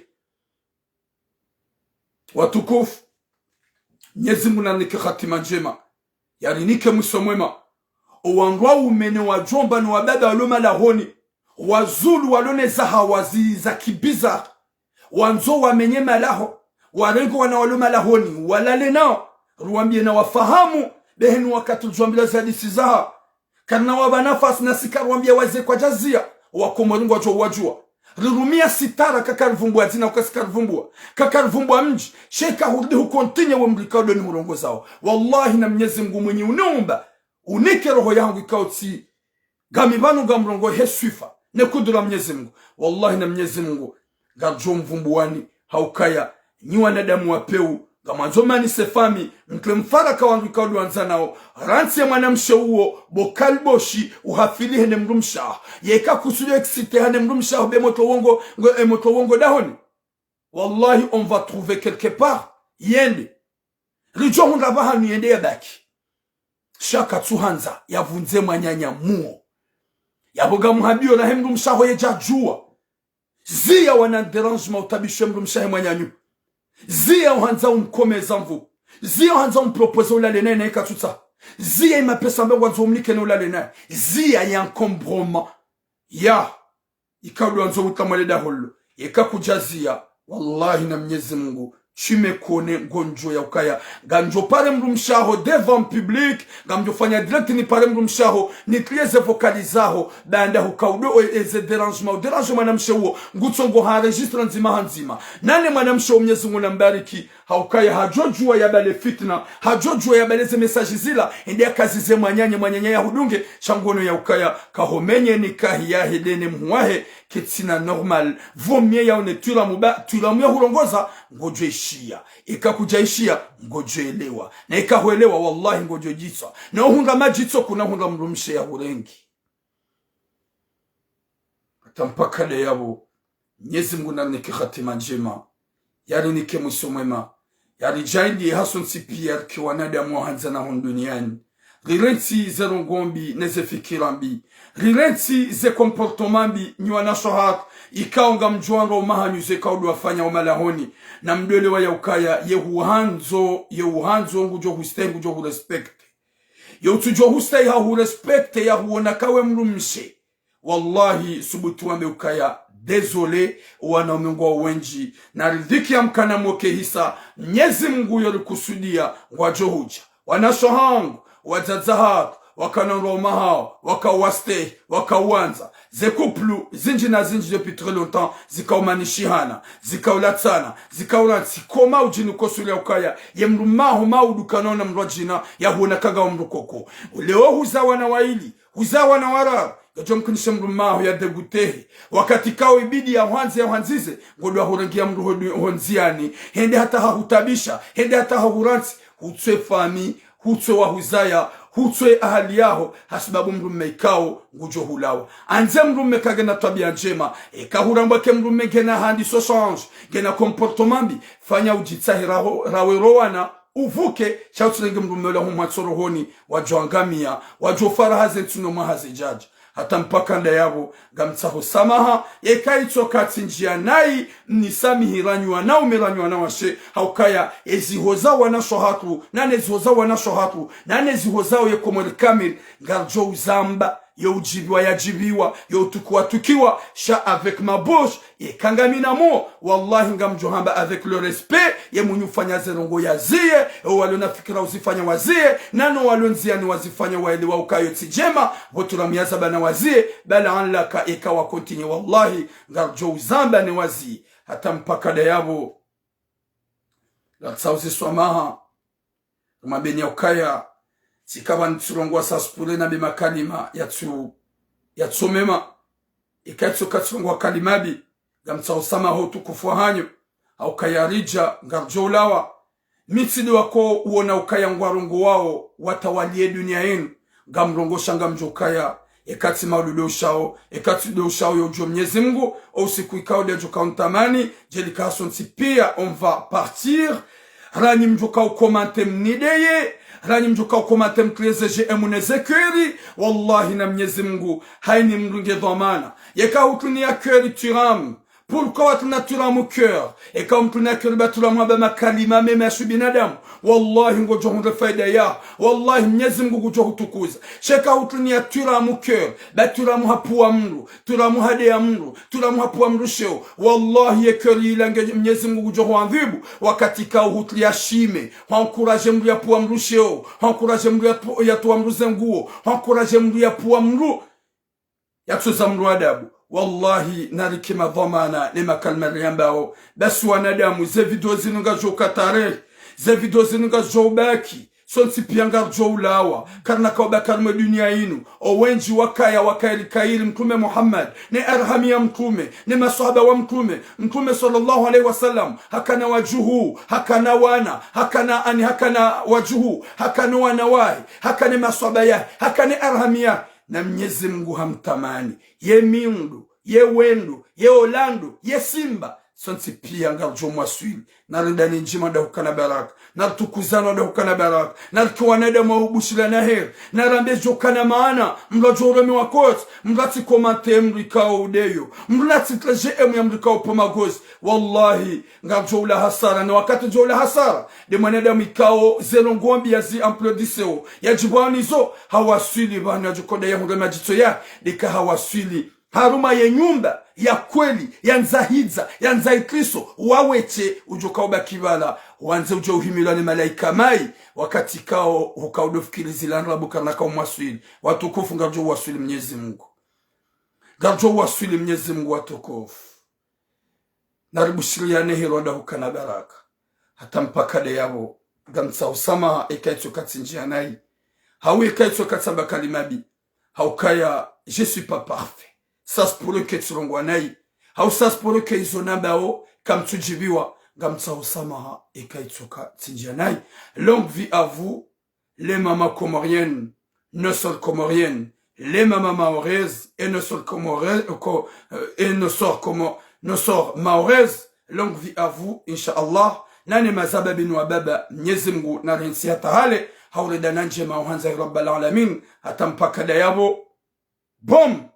Watukufu, Mnyezi Mungu narinike hatima ndjema, yarinike mwiso mwema. Owandru waume ne wadjomba ne wababa walo malahoni, wazulu walo ne zahawa zi-, za kibiza, wandzo wamenye malaho, warenge wana walo malahoni, walale nao, ruwambiye na wafahamu, be heni wakati ridjwambiya ze hadisi zaha. Karina wapva nafasi nasi karuwambiya waze kwadjaziya, Wakomori ngwadjo wadjuwa. Rirumiya sitara, kakarivumbua dzina, uka si karivumbua. Kakarivumbua mdji, sha eka hurudi hucontinuer we mdru ikao ndo ni hurongozao. Wallahi na Mnyezi Mungu mwinyi uniumba, unike roho yahangu ikao tsi ngami pvanu ngamrongowo he swifa ne kudura Mnyezi Mungu. Wallahi na Mnyezi Mungu, ngaridjo mvumbuwani, haukaya nyi wanadamu wa pewu, ngamwandzo manise fami, mtwe mfaraka wandru ikao ndo wandzanao, rantsi ye mwanamshe uwo, bo kalboshi, uhafili hene mdrumshe waho. Yeka kusudio excité hane mdrumshe waho, be motro wongo, ngo, e motro wongo dahoni. Wallahi, on va trouver quelque part yende. Ridjo hundra pvahanu yende yabaki. Sha katsuhandza yavundze mwananya muo. Yapvo ngamhambiyo nahe mdrumshe waho yedjadjuwa. Ziya wana dérangement utabishe mdrumshe wahe mwananyu. Ziya uhandza umkomeza nvu. Ziya uhandza umproposer ulale naye, naye katsutsaha. Ziya imapesa mbe ngwandzo umnike ne ulale naye. Ziya ya encombrement. Ya. Ikao ndo wandzo utamwele daho lilo. Yeka kudjaziya, wallahi na Mnyezi Mungu, tu me connais, ngamdjo ya ukaya. Ngamdjo pare mdrumshe waho devant public, ngamdjo fanya direct nipare mdrumshe waho, nitriye ze vocal zaho, baanda hukaudo o eze dérangement, udéranger mwanamshe uwo, ngutsongo ha enregistrer ndzima ha ndzima. Nane mwanamshe uwo Mnyezi Mungu nambariki, haukaya hadjodjuwa yabale fitna, hadjodjuwa yabale ze message zila, ende yakazize mwananya, mwananya yahudunge, sha ngono ya ukaya, kahomenye nikahi yahe ndene mhu wahe, ketsina normal, vaut mieux yaone turamu ba, turamu yahurongoza, ngodjo ishiya. Eka kudja ishiya, ngodjo elewa. Na eka huelewa, wallahi, ngodjo djitswa. Na uhundra madjitso kuna hundra mdrumshe yahurengi. Hata mpaka nde yapvo, Mnyezi Mungu narinike hatima ndjema, yarinike mwiso mwema, yaridjaanliye hasontsi piya rike wanadamu wahandzana hunu duniyani, Rirentsi ze ndrongoo mbi ne ze fikira mbi. Rirentsi ze comportement mbi, nyi wanashe hatru, ikao ngamdjuwa ndro mahanyu ze ikao ndo wafanya omalahoni. Na mdru elewa ya ukaya, ye huhandzo, ye huhandzo ngudjo hustehi, ngudjo hurespecte. Ye utsudjo hustehi ha hurespecte, ya huona ka we mdrumshe. Wallahi, subutu wambe ukaya, désolé, wanaume ngwao wendji, na ridhiki ya mkana moke hisa, Mnyezi Mngu yo rikusudia, ngwadjo hudja. Wanashe hangu, wadzadze hatru, wakana ndro mahao, wakawastehi, wakawandza. Ze couple zindji na zindji depuis très longtemps, zikaumanishihana, zikaulatsana, zikaurantsi, koma udjini kosuli ya ukaya, ye mdru maho maudu kanaona mdru wa djina, ya huona ka ngawe mdru koko. Leo huza wana waili, huza wana wararu, ngadjo mkinishe mdru maho ya dégoûté he. Wakati kao ibidi ya hwandze, ya hwandzize, ngodwa hurengia mdru ho du-, ho ndziani, hende hata hahutabisha, hende hata hahurantsi, hutswe fami, hutswe wahuzaya, hutswe ahali yaho, hasibabu mdrume ikao ngudjo hulawa. Andze mdrume kangena twabia ndjema, eka hurambwa ke mdrume ngena handi so change, ngena comportement mbi, fanya udjitsahi raho, rawe ro wana, uvuke, sha utsilenge mdrume ula humwatso rohoni, wadjo angamia, wadjo faraha ze ntsuno mwaha ze djadja. Hata mpaka nda yapvo, ngamtsaho samaha, eka itsoka tsi ndjia nayi, mnisamihi ranyu wanaume ranyu wanawashe, ha ukaya, eziho za wanashe hatru, nane ziho za wanashe hatru, nane ziho zao ye Komori kamili, ngaridjo uzamba, yo udjiviwa yadjiviwa, yo utukiwa atukiwa, sha avec ma bouche, ye kangamina mo, wallahi ngamdjo hamba avec le respect, ye mwenyi ufanya ze ndrongoo yaziye, o walio na fikira uzifanya waziye, nano walio ndziani wazifanya waelewa ukayo tsi ndjema, pvo turamu yazamba na waziye, bala anlaka eka wa continuer, wallahi, ngaridjo uzamba ne waziye, hata mpaka nda yapvo. Ngatsaho ze swamaha, rumabeni ya ukaya, tsikapva ntsirongoa ça se pourrait na be makalima yatsu, yatsu mema. Ika itsoka tsirongoa kalima mbi, ngamtsaho samaha ho utukufu wahanyu, ha ukaya ridja, ngaridjo ulawa. Mi tsi ndo wako uona ukaya ngwarongowao watawaliye dunia yinu, ngamrongoo sha ngamdjo ukaya, eka tsi mauludu ushao, eka tsi ndo ushao yo udjo Mnyezi Mngu, o usiku ikao nde adjo kao ntamani, djelika sontsi pia, on va partir. Ranyi mdjo kao commenter mnideye, ranyi mdjo kao commenter mtrieze j'aime ne ze cœur, wallahi na Mnyezi Mngu, hayini mdru nge dhwamana. Yeka hutruniya cœur turamu, pourquoi watruna turamu cœur? Eka umtruniya cœur ba turamu hamba makalima mema ya shu binadamu. Wallahi ngodjo hundre faida ya. Wallahi Mnyezi Mngu ngudjo hutukuza. Sha eka hutruniya turamu cœur, ba turamu hapvuwa mdru, turamu hadeya mdru, turamu hapvuwa mdru sheo. Wallahi ye cœur yila nge Mnyezi Mngu ngudjo huadhibu. Wakati kao hutriya shime, hwa encourager mdru yapvuwa mdru sheo, hwa encourager mdru yatwu-, yatowa mdru ze nguo, hwa encourager mdru yapvuwa mdru yatsoza mdru adabu. Wallahi, narike madhwamana ne makalima riyambao. Basi wanadamu, ze video zinu ngazidjo uka tarehi, ze video zinu ngazidjo ubaki, sontsi pia ngaridjo ulawa, karina kao ubaki harumwa dunia yinu. O wendji wakaya, wakaya rikayiri Mtrume Muhammad, ne arhami ya Mtrume, ne maswahaba wa Mtrume, Mtrume swallallahu alayhi wa sallam, hakana wadjuhu, hakana wana, hakana ani, hakana wadjuhu, hakana wana wahe, hakana maswahaba yahe, hakana arhami yahe, na Mnyezi Mngu hamtamani, ye mindru, ye wendru, ye olandru, ye simba, sontsi pia ngaridjo mwaswili, narendane ndjema nda hukana baraka, naritukuzane nda hukana baraka, narike wanadamu wa ubushilana heri, narambe djo kana maana, mdru adjo uremewa koti, mdru atsi commenter mdru ikao udeyo, mdru natsi tleje emu ya mdru ikao pvo magozi, wallahi, ngaridjo ula hasara, na wakati djo ula hasara, nde mwanadamu ikao ze ndrongoo mbi yazi applaudisseo, yadjipvwanizo, hawaswili pvanu yadjo koda yahundre madjitso ya, ndeka hawaswili harumwa ye nyumba ya kweli, ya ndzahidza, ya ndzahikriso, wawetshe udjo kao ubaki pvala, wandze udjo uhimilwa ne malaika mayi, wakati kao hukao udo fikiri zila ndrabo karina kao mwaswili, watukufu ngaridjo uwaswili Mnyezi Mngu. Ngaridjo uwaswili Mnyezi Mngu watukufu. Naribushiriyane heri nda hukana baraka. Hata mpaka nde yapvo, ngamtsaho samaha eka itsoka tsi ndjia nayi. Hau eka itsoka tsamba kalima mbi. Ha ukaya, je suis pas parfait. Ça se pourrait ke tsirongoa nayi. Hau ça se pourrait ke izo nambao, kamtsudjiviwa, ngamtsaho samaha eka itsoka tsi ndjia nayi. Longue vie à vous, les mamans comoriennes, nos sœurs comoriennes, les mamans maoraises et nos sœurs comoraises, co-, euh, et nos sœurs como-, nos sœurs maoraises, longue vie à vous, inshaallah. Nane mazaba binu wa baba, Mnyezi Mngu narentsi hata hale, Haurenda na ndjema uhandza ya Rabbal Alamin, hata mpaka ndayapvo. Bom!